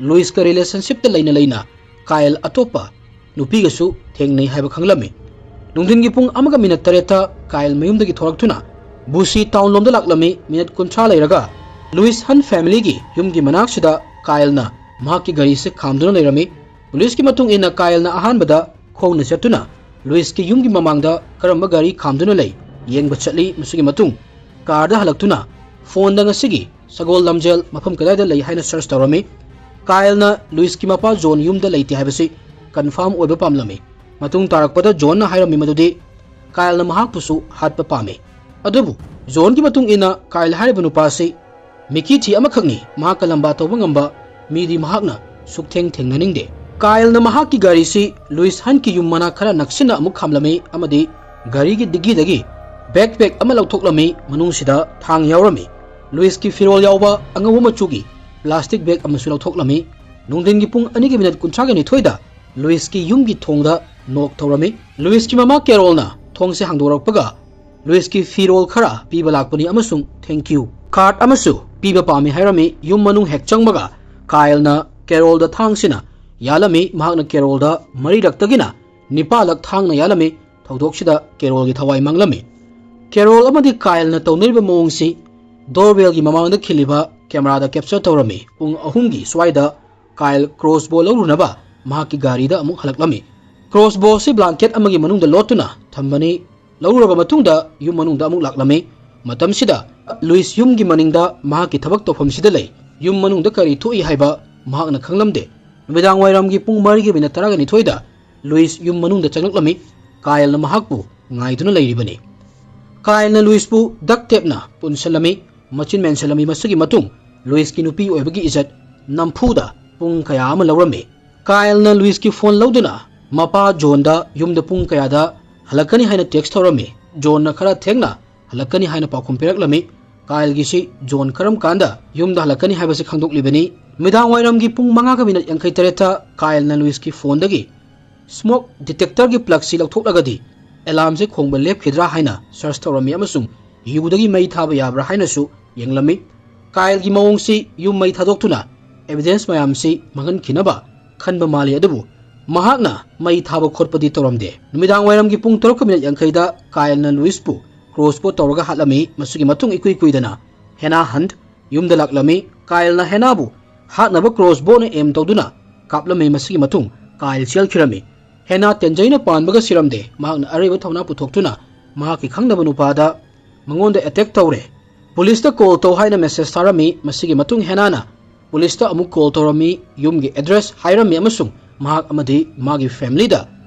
ꯂꯨꯏꯁꯀ ꯔꯤꯂꯦꯁꯟꯁꯤꯞꯇ ꯂꯩꯅ ꯂꯩꯅ ꯀꯥꯏꯜ ꯑꯇꯣꯞꯄ ꯅꯨꯄꯤꯒꯁꯨ ꯊꯦꯡꯅꯩ ꯍꯥꯏꯕ ꯈꯪꯂꯝꯃꯤ꯫ ꯅꯨꯡꯊꯤꯟꯒꯤ ꯄꯨꯡ ꯑꯃꯒ ꯃꯤꯅꯠ ꯇꯔꯦꯠꯇ ꯀꯥꯏꯜ ꯃꯌꯨꯝꯗꯒꯤ ꯊꯣꯔꯛꯇꯨꯅ ꯕꯨꯁꯤ ꯇꯥꯎꯟ ꯂꯣꯝꯗ ꯂꯥꯛꯂꯝꯃꯤ꯫ ꯃꯤꯅꯠ ꯀꯨꯟꯊ꯭ꯔꯥ ꯂꯩꯔꯒ ꯂꯨꯏꯁ ꯍꯟ ꯐꯦꯃꯤꯂꯤꯒꯤ ꯌꯨꯝꯒꯤ ꯃꯅꯥꯛꯁꯤꯗ ꯀꯥꯏꯜꯅ ꯃꯍꯥꯛꯀꯤ ꯒꯥꯔꯤꯁꯤ ꯈꯥꯝꯗꯨꯅ ꯂꯩꯔꯝꯃꯤ꯫ ꯄꯨꯂꯤꯁꯀꯤ ꯃꯇꯨꯡ ꯏꯟꯅ ꯀꯥꯏꯜꯅ ꯑꯍꯥꯟꯕꯗ ꯈꯣꯡꯅ ꯆꯠꯇꯨꯅ ꯂꯨꯏꯁꯀꯤ ꯌꯨꯝꯒꯤ ꯃꯃꯥꯡꯗ ꯀꯔꯝꯕ ꯒꯥꯔꯤ ꯈꯥꯝꯗꯨꯅ ꯂꯩ ꯌꯦꯡꯕ ꯆꯠꯂꯤ꯫ ꯃꯁꯤꯒꯤ ꯃꯇꯨꯡ ꯀꯥꯔꯗ ꯍꯜꯂꯛꯇꯨꯅ ꯐꯣꯟꯗ ꯉꯁꯤꯒꯤ ꯁꯒꯣꯜ ꯂꯝꯖꯦꯜ ꯃꯐꯝ ꯀꯗꯥꯏꯗ ꯂꯩ ꯍꯥꯏꯅ ꯁꯔꯆ ꯇꯧꯔꯝꯃꯤ꯫ ꯀꯥꯏꯜꯅ ꯂꯨꯏꯁꯀꯤ ꯃꯄꯥ ꯖꯣꯟ ꯌꯨꯝꯗ ꯂꯩꯇꯦ ꯍꯥꯏꯕꯁꯤ ꯀꯟꯐꯥꯔꯝ ꯑꯣꯏꯕ ꯄꯥꯝꯂꯝꯃꯤ꯫ ꯃꯇꯨꯡ ꯇꯥꯔꯛꯄꯗ ꯖꯣꯟꯅ ꯍꯥꯏꯔꯝꯃꯤ ꯃꯗꯨꯗꯤ ꯀꯥꯏꯜꯅ ꯃꯍꯥꯛꯄꯨꯁꯨ ꯍꯥꯠꯄ ꯄꯥꯝꯃꯤ꯫ ꯑꯗꯨꯕꯨ ꯖꯣꯟꯒꯤ ꯃꯇꯨꯡ ꯏꯟꯅ ꯀꯥꯏꯜ ꯍꯥꯏꯔꯤꯕ ꯅꯨꯄꯥ ꯑꯁꯤ ꯃꯤꯀꯤ ꯊꯤ ꯑꯃꯈꯛꯅꯤ꯫ ꯃꯍꯥꯛꯀ ꯂꯝꯕꯥ ꯇꯧꯕ ꯉꯝꯕ ꯃꯤꯗꯤ ꯃꯍꯥꯛꯅ ꯁꯨꯛꯊꯦꯡ ꯊꯦꯡꯅꯅꯤꯡꯗꯦ꯫ ꯀꯥꯏꯜꯅ ꯃꯍꯥꯛꯀꯤ ꯒꯥꯔꯤꯁꯤ ꯂꯨꯏꯁ ꯍꯟꯀꯤ ꯌꯨꯝ ꯃꯅꯥꯛ ꯈꯔ ꯅꯛꯁꯤꯟꯅ ꯑꯃꯨꯛ ꯈꯥꯝꯂꯝꯃꯤ ꯑꯃꯗꯤ ꯒꯥꯔꯤꯒꯤ ꯗꯤꯒꯤꯗꯒꯤ ꯕꯦꯛꯄꯦꯛ ꯑꯃ ꯂꯧꯊꯣꯛꯂꯝꯃꯤ꯫ ꯃꯅꯨꯡꯁꯤꯗ ꯊꯥꯡ ꯌꯥꯎꯔꯝꯃꯤ꯫ ꯂꯨꯏꯁꯀꯤ ꯐꯤꯔꯣꯜ ꯌꯥꯎꯕ ꯑꯉꯧꯕ ꯃꯆꯨꯒꯤ ꯄ꯭ꯂꯥꯁꯇꯤꯛ ꯕꯦꯛ ꯑꯃꯁꯨ ꯂꯧꯊꯣꯛꯂꯝꯃꯤ꯫ ꯅꯨꯡꯊꯤꯟꯒꯤ ꯄꯨꯡ ꯑꯅꯤꯒꯤ ꯃꯤꯅꯠ ꯀꯨꯟꯊ꯭ꯔꯥꯒ ꯅꯤꯊꯣꯏꯗ ꯂꯨꯏꯁꯀꯤ ꯌꯨꯝꯒꯤ ꯊꯣꯡꯗ ꯅꯣꯛ ꯇꯧꯔꯝꯃꯤ꯫ ꯂꯨꯏꯁꯀꯤ ꯃꯃꯥ ꯀꯦꯔꯣꯜꯅ ꯊꯣꯡꯁꯦ ꯍꯥꯡꯗꯣꯔꯛꯄꯒ ꯂꯨꯏꯁꯀꯤ ꯐꯤꯔꯣꯜ ꯈꯔ ꯄꯤꯕ ꯂꯥꯛꯄꯅꯤ ꯑꯃꯁꯨꯡ "Thank you" ꯀꯥꯔꯗ ꯑꯃꯁꯨ ꯄꯤꯕ ꯄꯥꯝꯃꯤ ꯍꯥꯏꯔꯝꯃꯤ꯫ ꯌꯨꯝ ꯃꯅꯨꯡ ꯍꯦꯛ ꯆꯪꯕꯒ ꯀꯥꯏꯜꯅ ꯀꯦꯔꯣꯜꯗ ꯊꯥꯡꯁꯤꯅ ꯌꯥꯜꯂꯝꯃꯤ꯫ ꯃꯍꯥꯛꯅ ꯀꯦꯔꯣꯜꯗ ꯃꯔꯤꯔꯛꯇꯒꯤꯅ ꯅꯤꯄꯥꯜꯂꯛ ꯊꯥꯡꯅ ꯌꯥꯜꯂꯝꯃꯤ꯫ ꯊꯧꯗꯣꯛꯁꯤꯗ ꯀꯦꯔꯣꯜꯒꯤ ꯊꯋꯥꯏ ꯃꯥꯡꯂꯝꯃꯤ꯫ ꯀꯦꯔꯣꯜ ꯑꯃꯗꯤ ꯀꯥꯏꯜꯅ ꯇꯧꯅꯔꯤꯕ ꯃꯑꯣꯡꯁꯤ ꯗꯣꯔꯕꯦꯜꯒꯤ ꯃꯃꯥꯡꯗ ꯈꯤꯜꯂꯤꯕ ꯀꯦꯃꯦꯔꯥꯗ ꯀꯦꯞꯆꯔ ꯇꯧꯔꯝꯃꯤ꯫ ꯄꯨꯡ ꯑꯍꯨꯝꯒꯤ ꯁ꯭ꯋꯥꯏꯗ ꯀꯥꯏꯜ ꯀ꯭ꯔꯣꯁꯕꯣ ꯂꯧꯔꯨꯅꯕ ꯃꯍꯥꯛꯀꯤ ꯒꯥꯔꯤꯗ ꯑꯃꯨꯛ ꯍꯜꯂꯛꯂꯝꯃꯤ꯫ ꯀ꯭ꯔꯣꯁꯕꯣꯁꯤ ꯕ꯭ꯂꯥꯡꯀꯦꯠ ꯑꯃꯒꯤ ꯃꯅꯨꯡꯗ ꯂꯣꯠꯇꯨꯅ ꯊꯝꯕꯅꯤ꯫ ꯂꯧꯔꯨꯔꯕ ꯃꯇꯨꯡꯗ ꯌꯨꯝ ꯃꯅꯨꯡꯗ ꯑꯃꯨꯛ ꯂꯥꯛꯂꯝꯃꯤ꯫ ꯃꯇꯝꯁꯤꯗ ꯂꯨꯏꯁ ꯌꯨꯝꯒꯤ ꯃꯅꯤꯡꯗ ꯃꯍꯥꯛꯀꯤ ꯊꯕꯛ ꯇꯧꯐꯝꯁꯤꯗ ꯂꯩ꯫ ꯌꯨꯝ ꯃꯅꯨꯡꯗ ꯀꯔꯤ ꯊꯣꯛꯏ ꯍꯥꯏꯕ ꯃꯍꯥꯛꯅ ꯈꯪꯂꯝꯗꯦ꯫ ꯅꯨꯃꯤꯗꯥꯡ ꯋꯥꯏꯔꯝꯒꯤ ꯄꯨꯡ ꯃꯔꯤꯒꯤ ꯃꯤꯅꯠ ꯇꯔꯥꯒ ꯅꯤꯊꯣꯏꯗ ꯂꯨꯏꯁ ꯌꯨꯝ ꯃꯅꯨꯡꯗ ꯆꯪꯂꯛꯂꯝꯃꯤ꯫ ꯀꯥꯏꯜꯅ ꯃꯍꯥꯛꯄꯨ ꯉꯥꯏꯗꯨꯅ ꯂꯩꯔꯤꯕꯅꯤ꯫ ꯀꯥꯏꯜꯅ ꯂꯨꯏꯁꯄꯨ ꯗꯛ ꯇꯦꯞꯅ ꯄꯨꯟꯁꯤꯜꯂꯝꯃꯤ꯫ ꯃꯆꯤꯟ ꯃꯦꯟꯁꯤꯜꯂꯝꯃꯤ꯫ ꯃꯁꯤꯒꯤ ꯃꯇꯨꯡ ꯂꯨꯏꯁꯀꯤ ꯅꯨꯄꯤ ꯑꯣꯏꯕꯒꯤ ꯏꯖꯠ ꯅꯝꯐꯨꯗ ꯄꯨꯡ ꯀꯌꯥ ꯑꯃ ꯂꯧꯔꯝꯃꯤ꯫ ꯀꯥꯏꯜꯅ ꯂꯨꯏꯁꯀꯤ ꯐꯣꯟ ꯂꯧꯗꯨꯅ ꯃꯄꯥ ꯖꯣꯟꯗ ꯌꯨꯝꯗ ꯄꯨꯡ ꯀꯌꯥꯗ ꯍꯜꯂꯛꯀꯅꯤ ꯍꯥꯏꯅ ꯇꯦꯛꯁ ꯇꯧꯔꯝꯃꯤ꯫ ꯖꯣꯟꯅ ꯈꯔ ꯊꯦꯡꯅ ꯍꯜꯂꯛꯀꯅꯤ ꯍꯥꯏꯅ ꯄꯥꯎꯈꯨꯝ ꯄꯤꯔꯛꯂꯝꯃꯤ꯫ ꯀꯥꯏꯜꯒꯤꯁꯤ ꯖꯣꯟ ꯀꯔꯝ ꯀꯥꯟꯗ ꯌꯨꯝꯗ ꯍꯜꯂꯛꯀꯅꯤ ꯍꯥꯏꯕꯁꯤ ꯈꯪꯗꯣꯛꯂꯤꯕꯅꯤ꯫ ꯅꯨꯃꯤꯗꯥꯡ ꯋꯥꯏꯔꯝꯒꯤ ꯄꯨꯡ ꯃꯉꯥꯒ ꯃꯤꯅꯠ ꯌꯥꯡꯈꯩ ꯇꯔꯦꯠꯇ ꯀꯥꯏꯜꯅ ꯂꯨꯏꯁꯀꯤ ꯐꯣꯟꯗꯒꯤ ꯁ꯭ꯃꯣꯛ ꯗꯤꯇꯦꯛꯇꯔꯒꯤ ꯄ꯭ꯂꯒꯁꯤ ꯂꯧꯊꯣꯛꯂꯒꯗꯤ ꯑꯦꯂꯥꯝꯁꯦ ꯈꯣꯡꯕ ꯂꯦꯞꯈꯤꯗ꯭ꯔꯥ ꯍꯥꯏꯅ ꯁꯔꯆ ꯇꯧꯔꯝꯃꯤ ꯑꯃꯁꯨꯡ ꯌꯨꯗꯒꯤ ꯃꯩ ꯊꯥꯕ ꯌꯥꯕ꯭ꯔꯥ ꯍꯥꯏꯅꯁꯨ ꯌꯦꯡꯂꯝꯃꯤ꯫ ꯀꯥꯏꯜꯒꯤ ꯃꯑꯣꯡꯁꯤ ꯌꯨꯝ ꯃꯩ ꯊꯥꯗꯣꯛꯇꯨꯅ ꯑꯦꯚꯤꯗꯦꯟꯁ ꯃꯌꯥꯝꯁꯤ ꯃꯥꯡꯍꯟꯈꯤꯅꯕ ꯈꯟꯕ ꯃꯥꯜꯂꯤ, ꯑꯗꯨꯕꯨ ꯃꯍꯥꯛꯅ ꯃꯩ ꯊꯥꯕ ꯈꯣꯠꯄꯗꯤ ꯇꯧꯔꯝꯗꯦ꯫ ꯅꯨꯃꯤꯗꯥꯡ ꯋꯥꯏꯔꯝꯒꯤ ꯄꯨꯡ ꯇꯔꯨꯛꯀ ꯃꯤꯅꯠ ꯌꯥꯡꯈꯩꯗ ꯀꯥꯏꯜꯅ ꯂꯨꯏꯁꯄꯨ ꯀ꯭ꯔꯣꯁꯕꯣ ꯇꯧꯔꯒ ꯍꯥꯠꯂꯝꯃꯤ꯫ ꯃꯁꯤꯒꯤ ꯃꯇꯨꯡ ꯏꯀꯨꯏ ꯀꯨꯏꯗꯅ ꯍꯦꯅꯥ ꯍꯟꯠ ꯌꯨꯝꯗ ꯂꯥꯛꯂꯝꯃꯤ꯫ ꯀꯥꯏꯜꯅ ꯍꯦꯅꯥꯕꯨ ꯍꯥꯠꯅꯕ ꯀ꯭ꯔꯣꯁꯕꯣꯅ ꯑꯦꯝ ꯇꯧꯗꯨꯅ ꯀꯥꯞꯂꯝꯃꯤ꯫ ꯃꯁꯤꯒꯤ ꯃꯇꯨꯡ ꯀꯥꯏꯜ ꯆꯦꯜꯈꯤꯔꯝꯃꯤ꯫ ꯍꯦꯅꯥ ꯇꯦꯟꯖꯩꯅ ꯄꯥꯟꯕꯒ ꯁꯤꯔꯝꯗꯦ꯫ ꯃꯍꯥꯛꯅ ꯑꯔꯩꯕ ꯊꯧꯅꯥ ꯄꯨꯊꯣꯛꯇꯨꯅ ꯃꯍꯥꯛꯀꯤ ꯈꯪꯗꯕ ꯅꯨꯄꯥꯗ ꯃꯉꯣꯟꯗ ꯑꯦꯇꯦꯛ ꯇꯧꯔꯦ꯫ ꯄꯨꯂꯤꯁꯇ ꯀꯣꯜ ꯇꯧ ꯍꯥꯏꯅ ꯃꯦꯁꯦꯖ ꯊꯥꯔꯝꯃꯤ꯫ ꯃꯁꯤꯒꯤ ꯃꯇꯨꯡ ꯍꯦꯅꯥꯅ ꯄꯨꯂꯤꯁꯇ ꯑꯃꯨꯛ ꯀꯣꯜ ꯇꯧꯔꯝꯃꯤ, ꯌꯨꯝꯒꯤ ꯑꯦꯗ꯭ꯔꯦꯁ ꯍꯥꯏꯔꯝꯃꯤ ꯑꯃꯁꯨꯡ ꯃꯍꯥꯛ ꯑꯃꯗꯤ ꯃꯥꯒꯤ ꯐꯦꯃꯤꯂꯤꯗ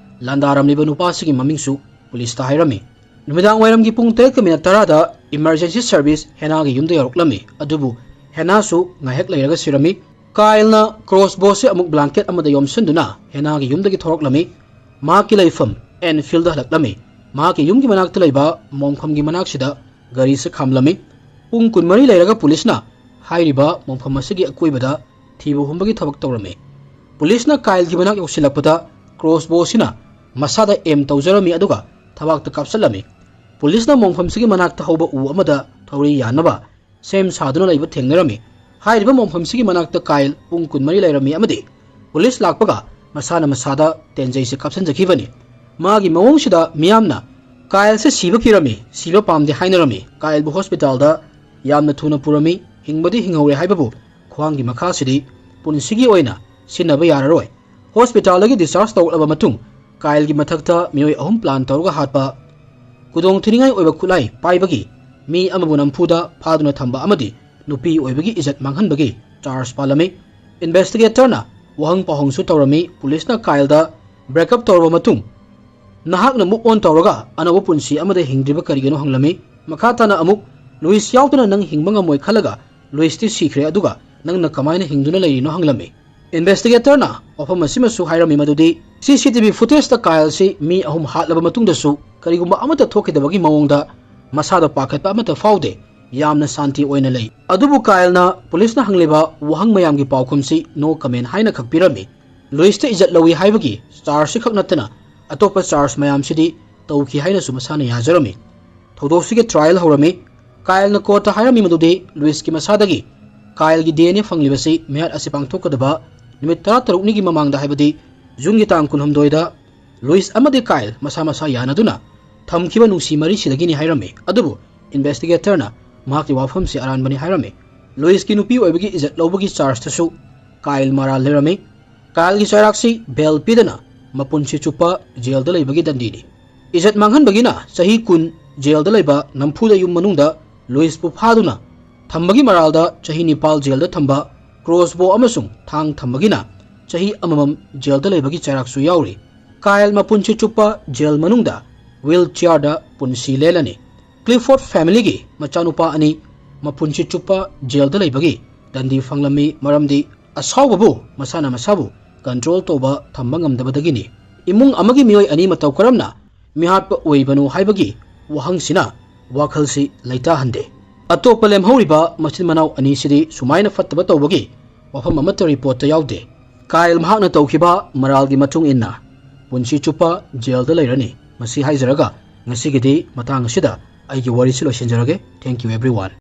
ꯂꯥꯟꯗꯥꯔꯝꯂꯤꯕ ꯅꯨꯄꯥꯁꯤꯒꯤ ꯃꯃꯤꯡꯁꯨ ꯄꯨꯂꯤꯁꯇ ꯍꯥꯏꯔꯝꯃꯤ꯫ ꯅꯨꯃꯤꯗꯥꯡ ꯋꯥꯏꯔꯝꯒꯤ ꯄꯨꯡ ꯇꯔꯦꯠꯀ ꯃꯤꯅꯠ ꯇꯔꯥꯗ ꯏꯃꯔꯖꯦꯟꯁꯤ ꯁꯔꯚꯤꯁ ꯍꯦꯅꯥꯒꯤ ꯌꯨꯝꯗ ꯌꯧꯔꯛꯂꯝꯃꯤ, ꯑꯗꯨꯕꯨ ꯍꯦꯅꯥꯁꯨ ꯉꯥꯏꯍꯥꯛ ꯂꯩꯔꯒ ꯁꯤꯔꯝꯃꯤ꯫ ꯀꯥꯏꯜꯅ ꯀ꯭ꯔꯣꯁꯕꯣꯁꯤ ꯑꯃꯨꯛ ꯕ꯭ꯂꯥꯡꯀꯦꯠ ꯑꯃꯗ ꯌꯣꯝꯁꯤꯟꯗꯨꯅ ꯍꯦꯅꯥꯒꯤ ꯌꯨꯝꯗꯒꯤ ꯊꯣꯔꯛꯂꯝꯃꯤ꯫ ꯃꯍꯥꯛꯀꯤ ꯂꯩꯐꯝ ꯑꯦꯟꯐꯤꯜꯗ ꯍꯜꯂꯛꯂꯝꯃꯤ꯫ ꯃꯍꯥꯛꯀꯤ ꯌꯨꯝꯒꯤ ꯃꯅꯥꯛꯇ ꯂꯩꯕ ꯃꯣꯡꯐꯝꯒꯤ ꯃꯅꯥꯛꯁꯤꯗ ꯒꯥꯔꯤꯁꯤ ꯈꯥꯝꯂꯝꯃꯤ꯫ ꯄꯨꯡ ꯀꯨꯟꯃꯔꯤ ꯂꯩꯔꯒ ꯄꯨꯂꯤꯁꯅ ꯍꯥꯏꯔꯤꯕ ꯃꯣꯡꯐꯝ ꯑꯁꯤꯒꯤ ꯑꯀꯣꯏꯕꯗ ꯊꯤꯕ ꯍꯨꯝꯕꯒꯤ ꯊꯕꯛ ꯇꯧꯔꯝꯃꯤ꯫ ꯄꯨꯂꯤꯁꯅ ꯀꯥꯏꯜꯒꯤ ꯃꯅꯥꯛ ꯌꯧꯁꯤꯜꯂꯛꯄꯗ ꯀ꯭ꯔꯣꯁꯕꯣꯁꯤꯅ ꯃꯁꯥꯗ ꯑꯦꯝ ꯇꯧꯖꯔꯝꯃꯤ, ꯑꯗꯨꯒ ꯊꯕꯥꯛꯇ ꯀꯥꯞꯁꯤꯜꯂꯝꯃꯤ꯫ ꯄꯨꯂꯤꯁꯅ ꯃꯣꯡꯐꯝꯁꯤꯒꯤ ꯃꯅꯥꯛꯇ ꯍꯧꯕ ꯎ ꯑꯃꯗ ꯊꯧꯔꯤ ꯌꯥꯟꯅꯕ ꯁꯦꯝ ꯁꯥꯗꯨꯅ ꯂꯩꯕ ꯊꯦꯡꯅꯔꯝꯃꯤ꯫ ꯍꯥꯏꯔꯤꯕ ꯃꯣꯡꯐꯝꯁꯤꯒꯤ ꯃꯅꯥꯛꯇ ꯀꯥꯏꯜ ꯄꯨꯡ ꯀꯨꯟꯃꯔꯤ ꯂꯩꯔꯝꯃꯤ ꯑꯃꯗꯤ ꯄꯨꯂꯤꯁ ꯂꯥꯛꯄꯒ ꯃꯁꯥꯅ ꯃꯁꯥꯗ ꯇꯦꯟꯖꯩꯁꯤ ꯀꯥꯞꯁꯤꯟꯖꯈꯤꯕꯅꯤ꯫ ꯃꯥꯒꯤ ꯃꯑꯣꯡꯁꯤꯗ ꯃꯤꯌꯥꯝꯅ ꯀꯥꯏꯜꯁꯦ ꯁꯤꯕ ꯀꯤꯔꯝꯃꯤ, ꯁꯤꯕ ꯄꯥꯝꯗꯦ ꯍꯥꯏꯅꯔꯝꯃꯤ꯫ ꯀꯥꯏꯜꯕꯨ ꯍꯣꯁꯄꯤꯇꯥꯜꯗ ꯌꯥꯝꯅ ꯊꯨꯅ ꯄꯨꯔꯝꯃꯤ, ꯍꯤꯡꯕꯗꯤ ꯍꯤꯡꯍꯧꯔꯦ ꯍꯥꯏꯕꯕꯨ ꯈ꯭ꯋꯥꯡꯒꯤ ꯃꯈꯥꯁꯤꯗꯤ ꯄꯨꯟꯁꯤꯒꯤ ꯑꯣꯏꯅ ꯁꯤꯟꯅꯕ ꯌꯥꯔꯔꯣꯏ꯫ ꯍꯣꯁꯄꯤꯇꯥꯜꯗꯒꯤ ꯗꯤꯁꯆꯥꯔꯖ ꯇꯧꯔꯛꯂꯕ ꯃꯇꯨꯡ ꯀꯥꯏꯜꯒꯤ ꯃꯊꯛꯇ ꯃꯤꯑꯣꯏ ꯑꯍꯨꯝ ꯄ꯭ꯂꯥꯟ ꯇꯧꯔꯒ ꯍꯥꯠꯄ, ꯈꯨꯗꯣꯡ ꯊꯤꯅꯤꯡꯉꯥꯏ ꯑꯣꯏꯕ ꯈꯨꯠꯂꯥꯏ ꯄꯥꯏꯕꯒꯤ ꯃꯤ ꯑꯃꯕꯨ ꯅꯝꯐꯨꯗ ꯐꯥꯗꯨꯅ ꯊꯝꯕ ꯑꯃꯗꯤ ꯅꯨꯄꯤ ꯑꯣꯏꯕꯒꯤ ꯏꯖꯠ ꯃꯥꯡꯍꯟꯕꯒꯤ ꯆꯥꯔꯖ ꯄꯥꯜꯂꯝꯃꯤ꯫ ꯏꯟꯚꯦꯁꯇꯤꯒꯦꯇꯔꯅ ꯋꯥꯍꯪ ꯄꯥꯎꯍꯪꯁꯨ ꯇꯧꯔꯝꯃꯤ꯫ ꯄꯨꯂꯤꯁꯅ ꯀꯥꯏꯜꯗ ꯕ꯭ꯔꯦꯛꯑꯞ ꯇꯧꯔꯕ ꯃꯇꯨꯡ, "ꯅꯍꯥꯛꯅ ꯃꯨꯛ ꯑꯣꯟ ꯇꯧꯔꯒ ꯑꯅꯧꯕ ꯄꯨꯟꯁꯤ ꯑꯃꯗ ꯍꯤꯡꯗ꯭ꯔꯤꯕ ꯀꯔꯤꯒꯤꯅꯣ?" ꯍꯪꯂꯝꯃꯤ꯫ ꯃꯈꯥ ꯇꯥꯅ ꯑꯃꯨꯛ, "ꯂꯨꯏꯁ ꯌꯥꯎꯗꯅ ꯅꯪ ꯍꯤꯡꯕ ꯉꯝꯃꯣꯏ ꯈꯜꯂꯒ ꯂꯨꯏꯁꯇꯤ ꯁꯤꯈ꯭ꯔꯦ, ꯑꯗꯨꯒ ꯅꯪꯅ ꯀꯃꯥꯏꯅ ꯍꯤꯡꯗꯨꯅ ꯂꯩꯔꯤꯅꯣ?" ꯍꯪꯂꯝꯃꯤ꯫ ꯏꯟꯚꯦꯁꯇꯤꯒꯦꯇꯔꯅ ꯋꯥꯐꯝ ꯑꯁꯤꯃꯁꯨ ꯍꯥꯏꯔꯝꯃꯤ ꯃꯗꯨꯗꯤ, "ꯁꯤ ꯁꯤ ꯇꯤ ꯚꯤ ꯐꯨꯇꯦꯖꯇ ꯀꯥꯏꯜꯁꯤ ꯃꯤ ꯑꯍꯨꯝ ꯍꯥꯠꯂꯕ ꯃꯇꯨꯡꯗꯁꯨ ꯀꯔꯤꯒꯨꯝꯕ ꯑꯃꯠꯇ ꯊꯣꯛꯈꯤꯗꯕꯒꯤ ꯃꯑꯣꯡꯗ ꯃꯁꯥꯗ ꯄꯥꯈꯠꯄ ꯑꯃꯠꯇ ꯐꯥꯎꯗꯦ, ꯌꯥꯝꯅ ꯁꯥꯟꯇꯤ ꯑꯣꯏꯅ ꯂꯩ"꯫ ꯑꯗꯨꯕꯨ ꯀꯥꯏꯜꯅ ꯄꯨꯂꯤꯁꯅ ꯍꯪꯂꯤꯕ ꯋꯥꯍꯪ ꯃꯌꯥꯝꯒꯤ ꯄꯥꯎꯈꯨꯝꯁꯤ "ꯅꯣ ꯀꯃꯦꯟ" ꯍꯥꯏꯅ ꯈꯛ ꯄꯤꯔꯝꯃꯤ꯫ ꯂꯨꯏꯁꯇ ꯏꯖꯠ ꯂꯧꯏ ꯍꯥꯏꯕꯒꯤ ꯆꯥꯔꯖꯁꯤ ꯈꯛ ꯅꯠꯇꯅ ꯑꯇꯣꯞꯄ ꯆꯥꯔꯖ ꯃꯌꯥꯝꯁꯤꯗꯤ ꯇꯧꯈꯤ ꯍꯥꯏꯅꯁꯨ ꯃꯁꯥꯅ ꯌꯥꯖꯔꯝꯃꯤ꯫ ꯊꯧꯗꯣꯛꯁꯤꯒꯤ ꯇ꯭ꯔꯥꯏꯌꯦꯜ ꯍꯧꯔꯝꯃꯤ꯫ ꯀꯥꯏꯜꯅ ꯀꯣꯔꯠꯇ ꯍꯥꯏꯔꯝꯃꯤ ꯃꯗꯨꯗꯤ ꯂꯨꯏꯁꯀꯤ ꯃꯁꯥꯗꯒꯤ ꯀꯥꯏꯜꯒꯤ ꯗꯤ ꯑꯦꯟ ꯑꯦ ꯐꯪꯂꯤꯕꯁꯤ ꯃꯤꯍꯥꯠ ꯑꯁꯤ ꯄꯥꯡꯊꯣꯛꯀꯗꯕ ꯅꯨꯃꯤꯠ ꯇꯔꯥꯇꯔꯨꯛꯅꯤꯒꯤ ꯃꯃꯥꯡꯗ, ꯍꯥꯏꯕꯗꯤ ꯖꯨꯟꯒꯤ ꯇꯥꯡ ꯀꯨꯟꯍꯨꯝꯗꯣꯏꯗ ꯂꯨꯏꯁ ꯑꯃꯗꯤ ꯀꯥꯏꯜ ꯃꯁꯥ ꯃꯁꯥ ꯌꯥꯅꯗꯨꯅ ꯊꯝꯈꯤꯕ ꯅꯨꯡꯁꯤ ꯃꯔꯤꯁꯤꯗꯒꯤꯅꯤ ꯍꯥꯏꯔꯝꯃꯤ꯫ ꯑꯗꯨꯕꯨ ꯏꯟꯚꯦꯁꯇꯤꯒꯦꯇꯔꯅ ꯃꯍꯥꯛꯀꯤ ꯋꯥꯐꯝꯁꯤ ꯑꯔꯥꯟꯕꯅꯤ ꯍꯥꯏꯔꯝꯃꯤ꯫ ꯂꯨꯏꯁꯀꯤ ꯅꯨꯄꯤ ꯑꯣꯏꯕꯒꯤ ꯏꯖꯠ ꯂꯧꯕꯒꯤ ꯆꯥꯔꯖꯇꯁꯨ ꯀꯥꯏꯜ ꯃꯔꯥꯜ ꯂꯩꯔꯝꯃꯤ꯫ ꯀꯥꯏꯜꯒꯤ ꯆꯩꯔꯥꯛꯁꯤ ꯕꯦꯜ ꯄꯤꯗꯅ ꯃꯄꯨꯟꯁꯤ ꯆꯨꯞꯄ ꯖꯦꯜꯗ ꯂꯩꯕꯒꯤ ꯗꯟꯗꯤꯅꯤ꯫ ꯏꯖꯠ ꯃꯥꯡꯍꯟꯕꯒꯤꯅ ꯆꯍꯤ ꯀꯨꯟ ꯖꯦꯜꯗ ꯂꯩꯕ ꯅꯝꯐꯨꯗ ꯌꯨꯝ ꯃꯅꯨꯡꯗ ꯂꯨꯏꯁꯄꯨ ꯐꯥꯗꯨꯅ ꯊꯝꯕꯒꯤ ꯃꯔꯥꯜꯗ ꯆꯍꯤ ꯅꯤꯄꯥꯜ ꯖꯦꯜꯗ ꯊꯝꯕ, ꯀ꯭ꯔꯣꯁꯕꯣ ꯑꯃꯁꯨꯡ ꯊꯥꯡ ꯊꯝꯕꯒꯤꯅ ꯆꯍꯤ ꯑꯃꯃꯝ ꯖꯦꯜꯗ ꯂꯩꯕꯒꯤ ꯆꯩꯔꯥꯛꯁꯨ ꯌꯥꯎꯔꯤ꯫ ꯀꯥꯏꯜ ꯃꯄꯨꯟꯁꯤ ꯆꯨꯞꯄ ꯖꯦꯜ ꯃꯅꯨꯡꯗ ꯋꯤꯜ ꯆꯤꯌꯥꯔꯗ ꯄꯨꯟꯁꯤ ꯂꯦꯜꯂꯅꯤ꯫ ꯀ꯭ꯂꯤꯐꯣꯔꯗ ꯐꯦꯃꯤꯂꯤꯒꯤ ꯃꯆꯥꯅꯨꯄꯥ ꯑꯅꯤ ꯃꯄꯨꯟꯁꯤ ꯆꯨꯞꯄ ꯖꯦꯜꯗ ꯂꯩꯕꯒꯤ ꯗꯟꯗꯤ ꯐꯪꯂꯝꯃꯤ, ꯃꯔꯝꯗꯤ ꯑꯁꯥꯎꯕꯕꯨ ꯃꯁꯥꯅ ꯃꯁꯥꯕꯨ ꯀꯟꯇ꯭ꯔꯣꯜ ꯇꯧꯕ ꯊꯝꯕ ꯉꯝꯗꯕꯗꯒꯤꯅꯤ꯫ ꯏꯃꯨꯡ ꯑꯃꯒꯤ ꯃꯤꯑꯣꯏ ꯑꯅꯤ ꯃꯇꯧ ꯀꯔꯝꯅ ꯃꯤꯍꯥꯠꯄ ꯑꯣꯏꯕꯅꯣ ꯍꯥꯏꯕꯒꯤ ꯋꯥꯍꯪꯁꯤꯅ ꯋꯥꯈꯜꯁꯤ ꯂꯩꯇꯥꯍꯟꯗꯦ꯫ ꯑꯇꯣꯞꯄ ꯂꯦꯝꯍꯧꯔꯤꯕ ꯃꯆꯤꯟ ꯃꯅꯥꯎ ꯑꯅꯤꯁꯤꯗꯤ ꯁꯨꯃꯥꯏꯅ ꯐꯠꯇꯕ ꯇꯧꯕꯒꯤ ꯋꯥꯐꯝ ꯑꯃꯠꯇ ꯔꯤꯄꯣꯔꯠꯇ ꯌꯥꯎꯗꯦ꯫ ꯀꯥꯏꯜ ꯃꯍꯥꯛꯅ ꯇꯧꯈꯤꯕ ꯃꯔꯥꯜꯒꯤ ꯃꯇꯨꯡ ꯏꯟꯅ ꯄꯨꯟꯁꯤ ꯆꯨꯞꯄ ꯖꯦꯜꯗ ꯂꯩꯔꯅꯤ꯫ ꯃꯁꯤ ꯍꯥꯏꯖꯔꯒ ꯉꯁꯤꯒꯤꯗꯤ ꯃꯇꯥꯡ ꯑꯁꯤꯗ ꯑꯩꯒꯤ ꯋꯥꯔꯤꯁꯤ ꯂꯣꯏꯁꯤꯟꯖꯔꯒꯦ꯫ Thank you everyone.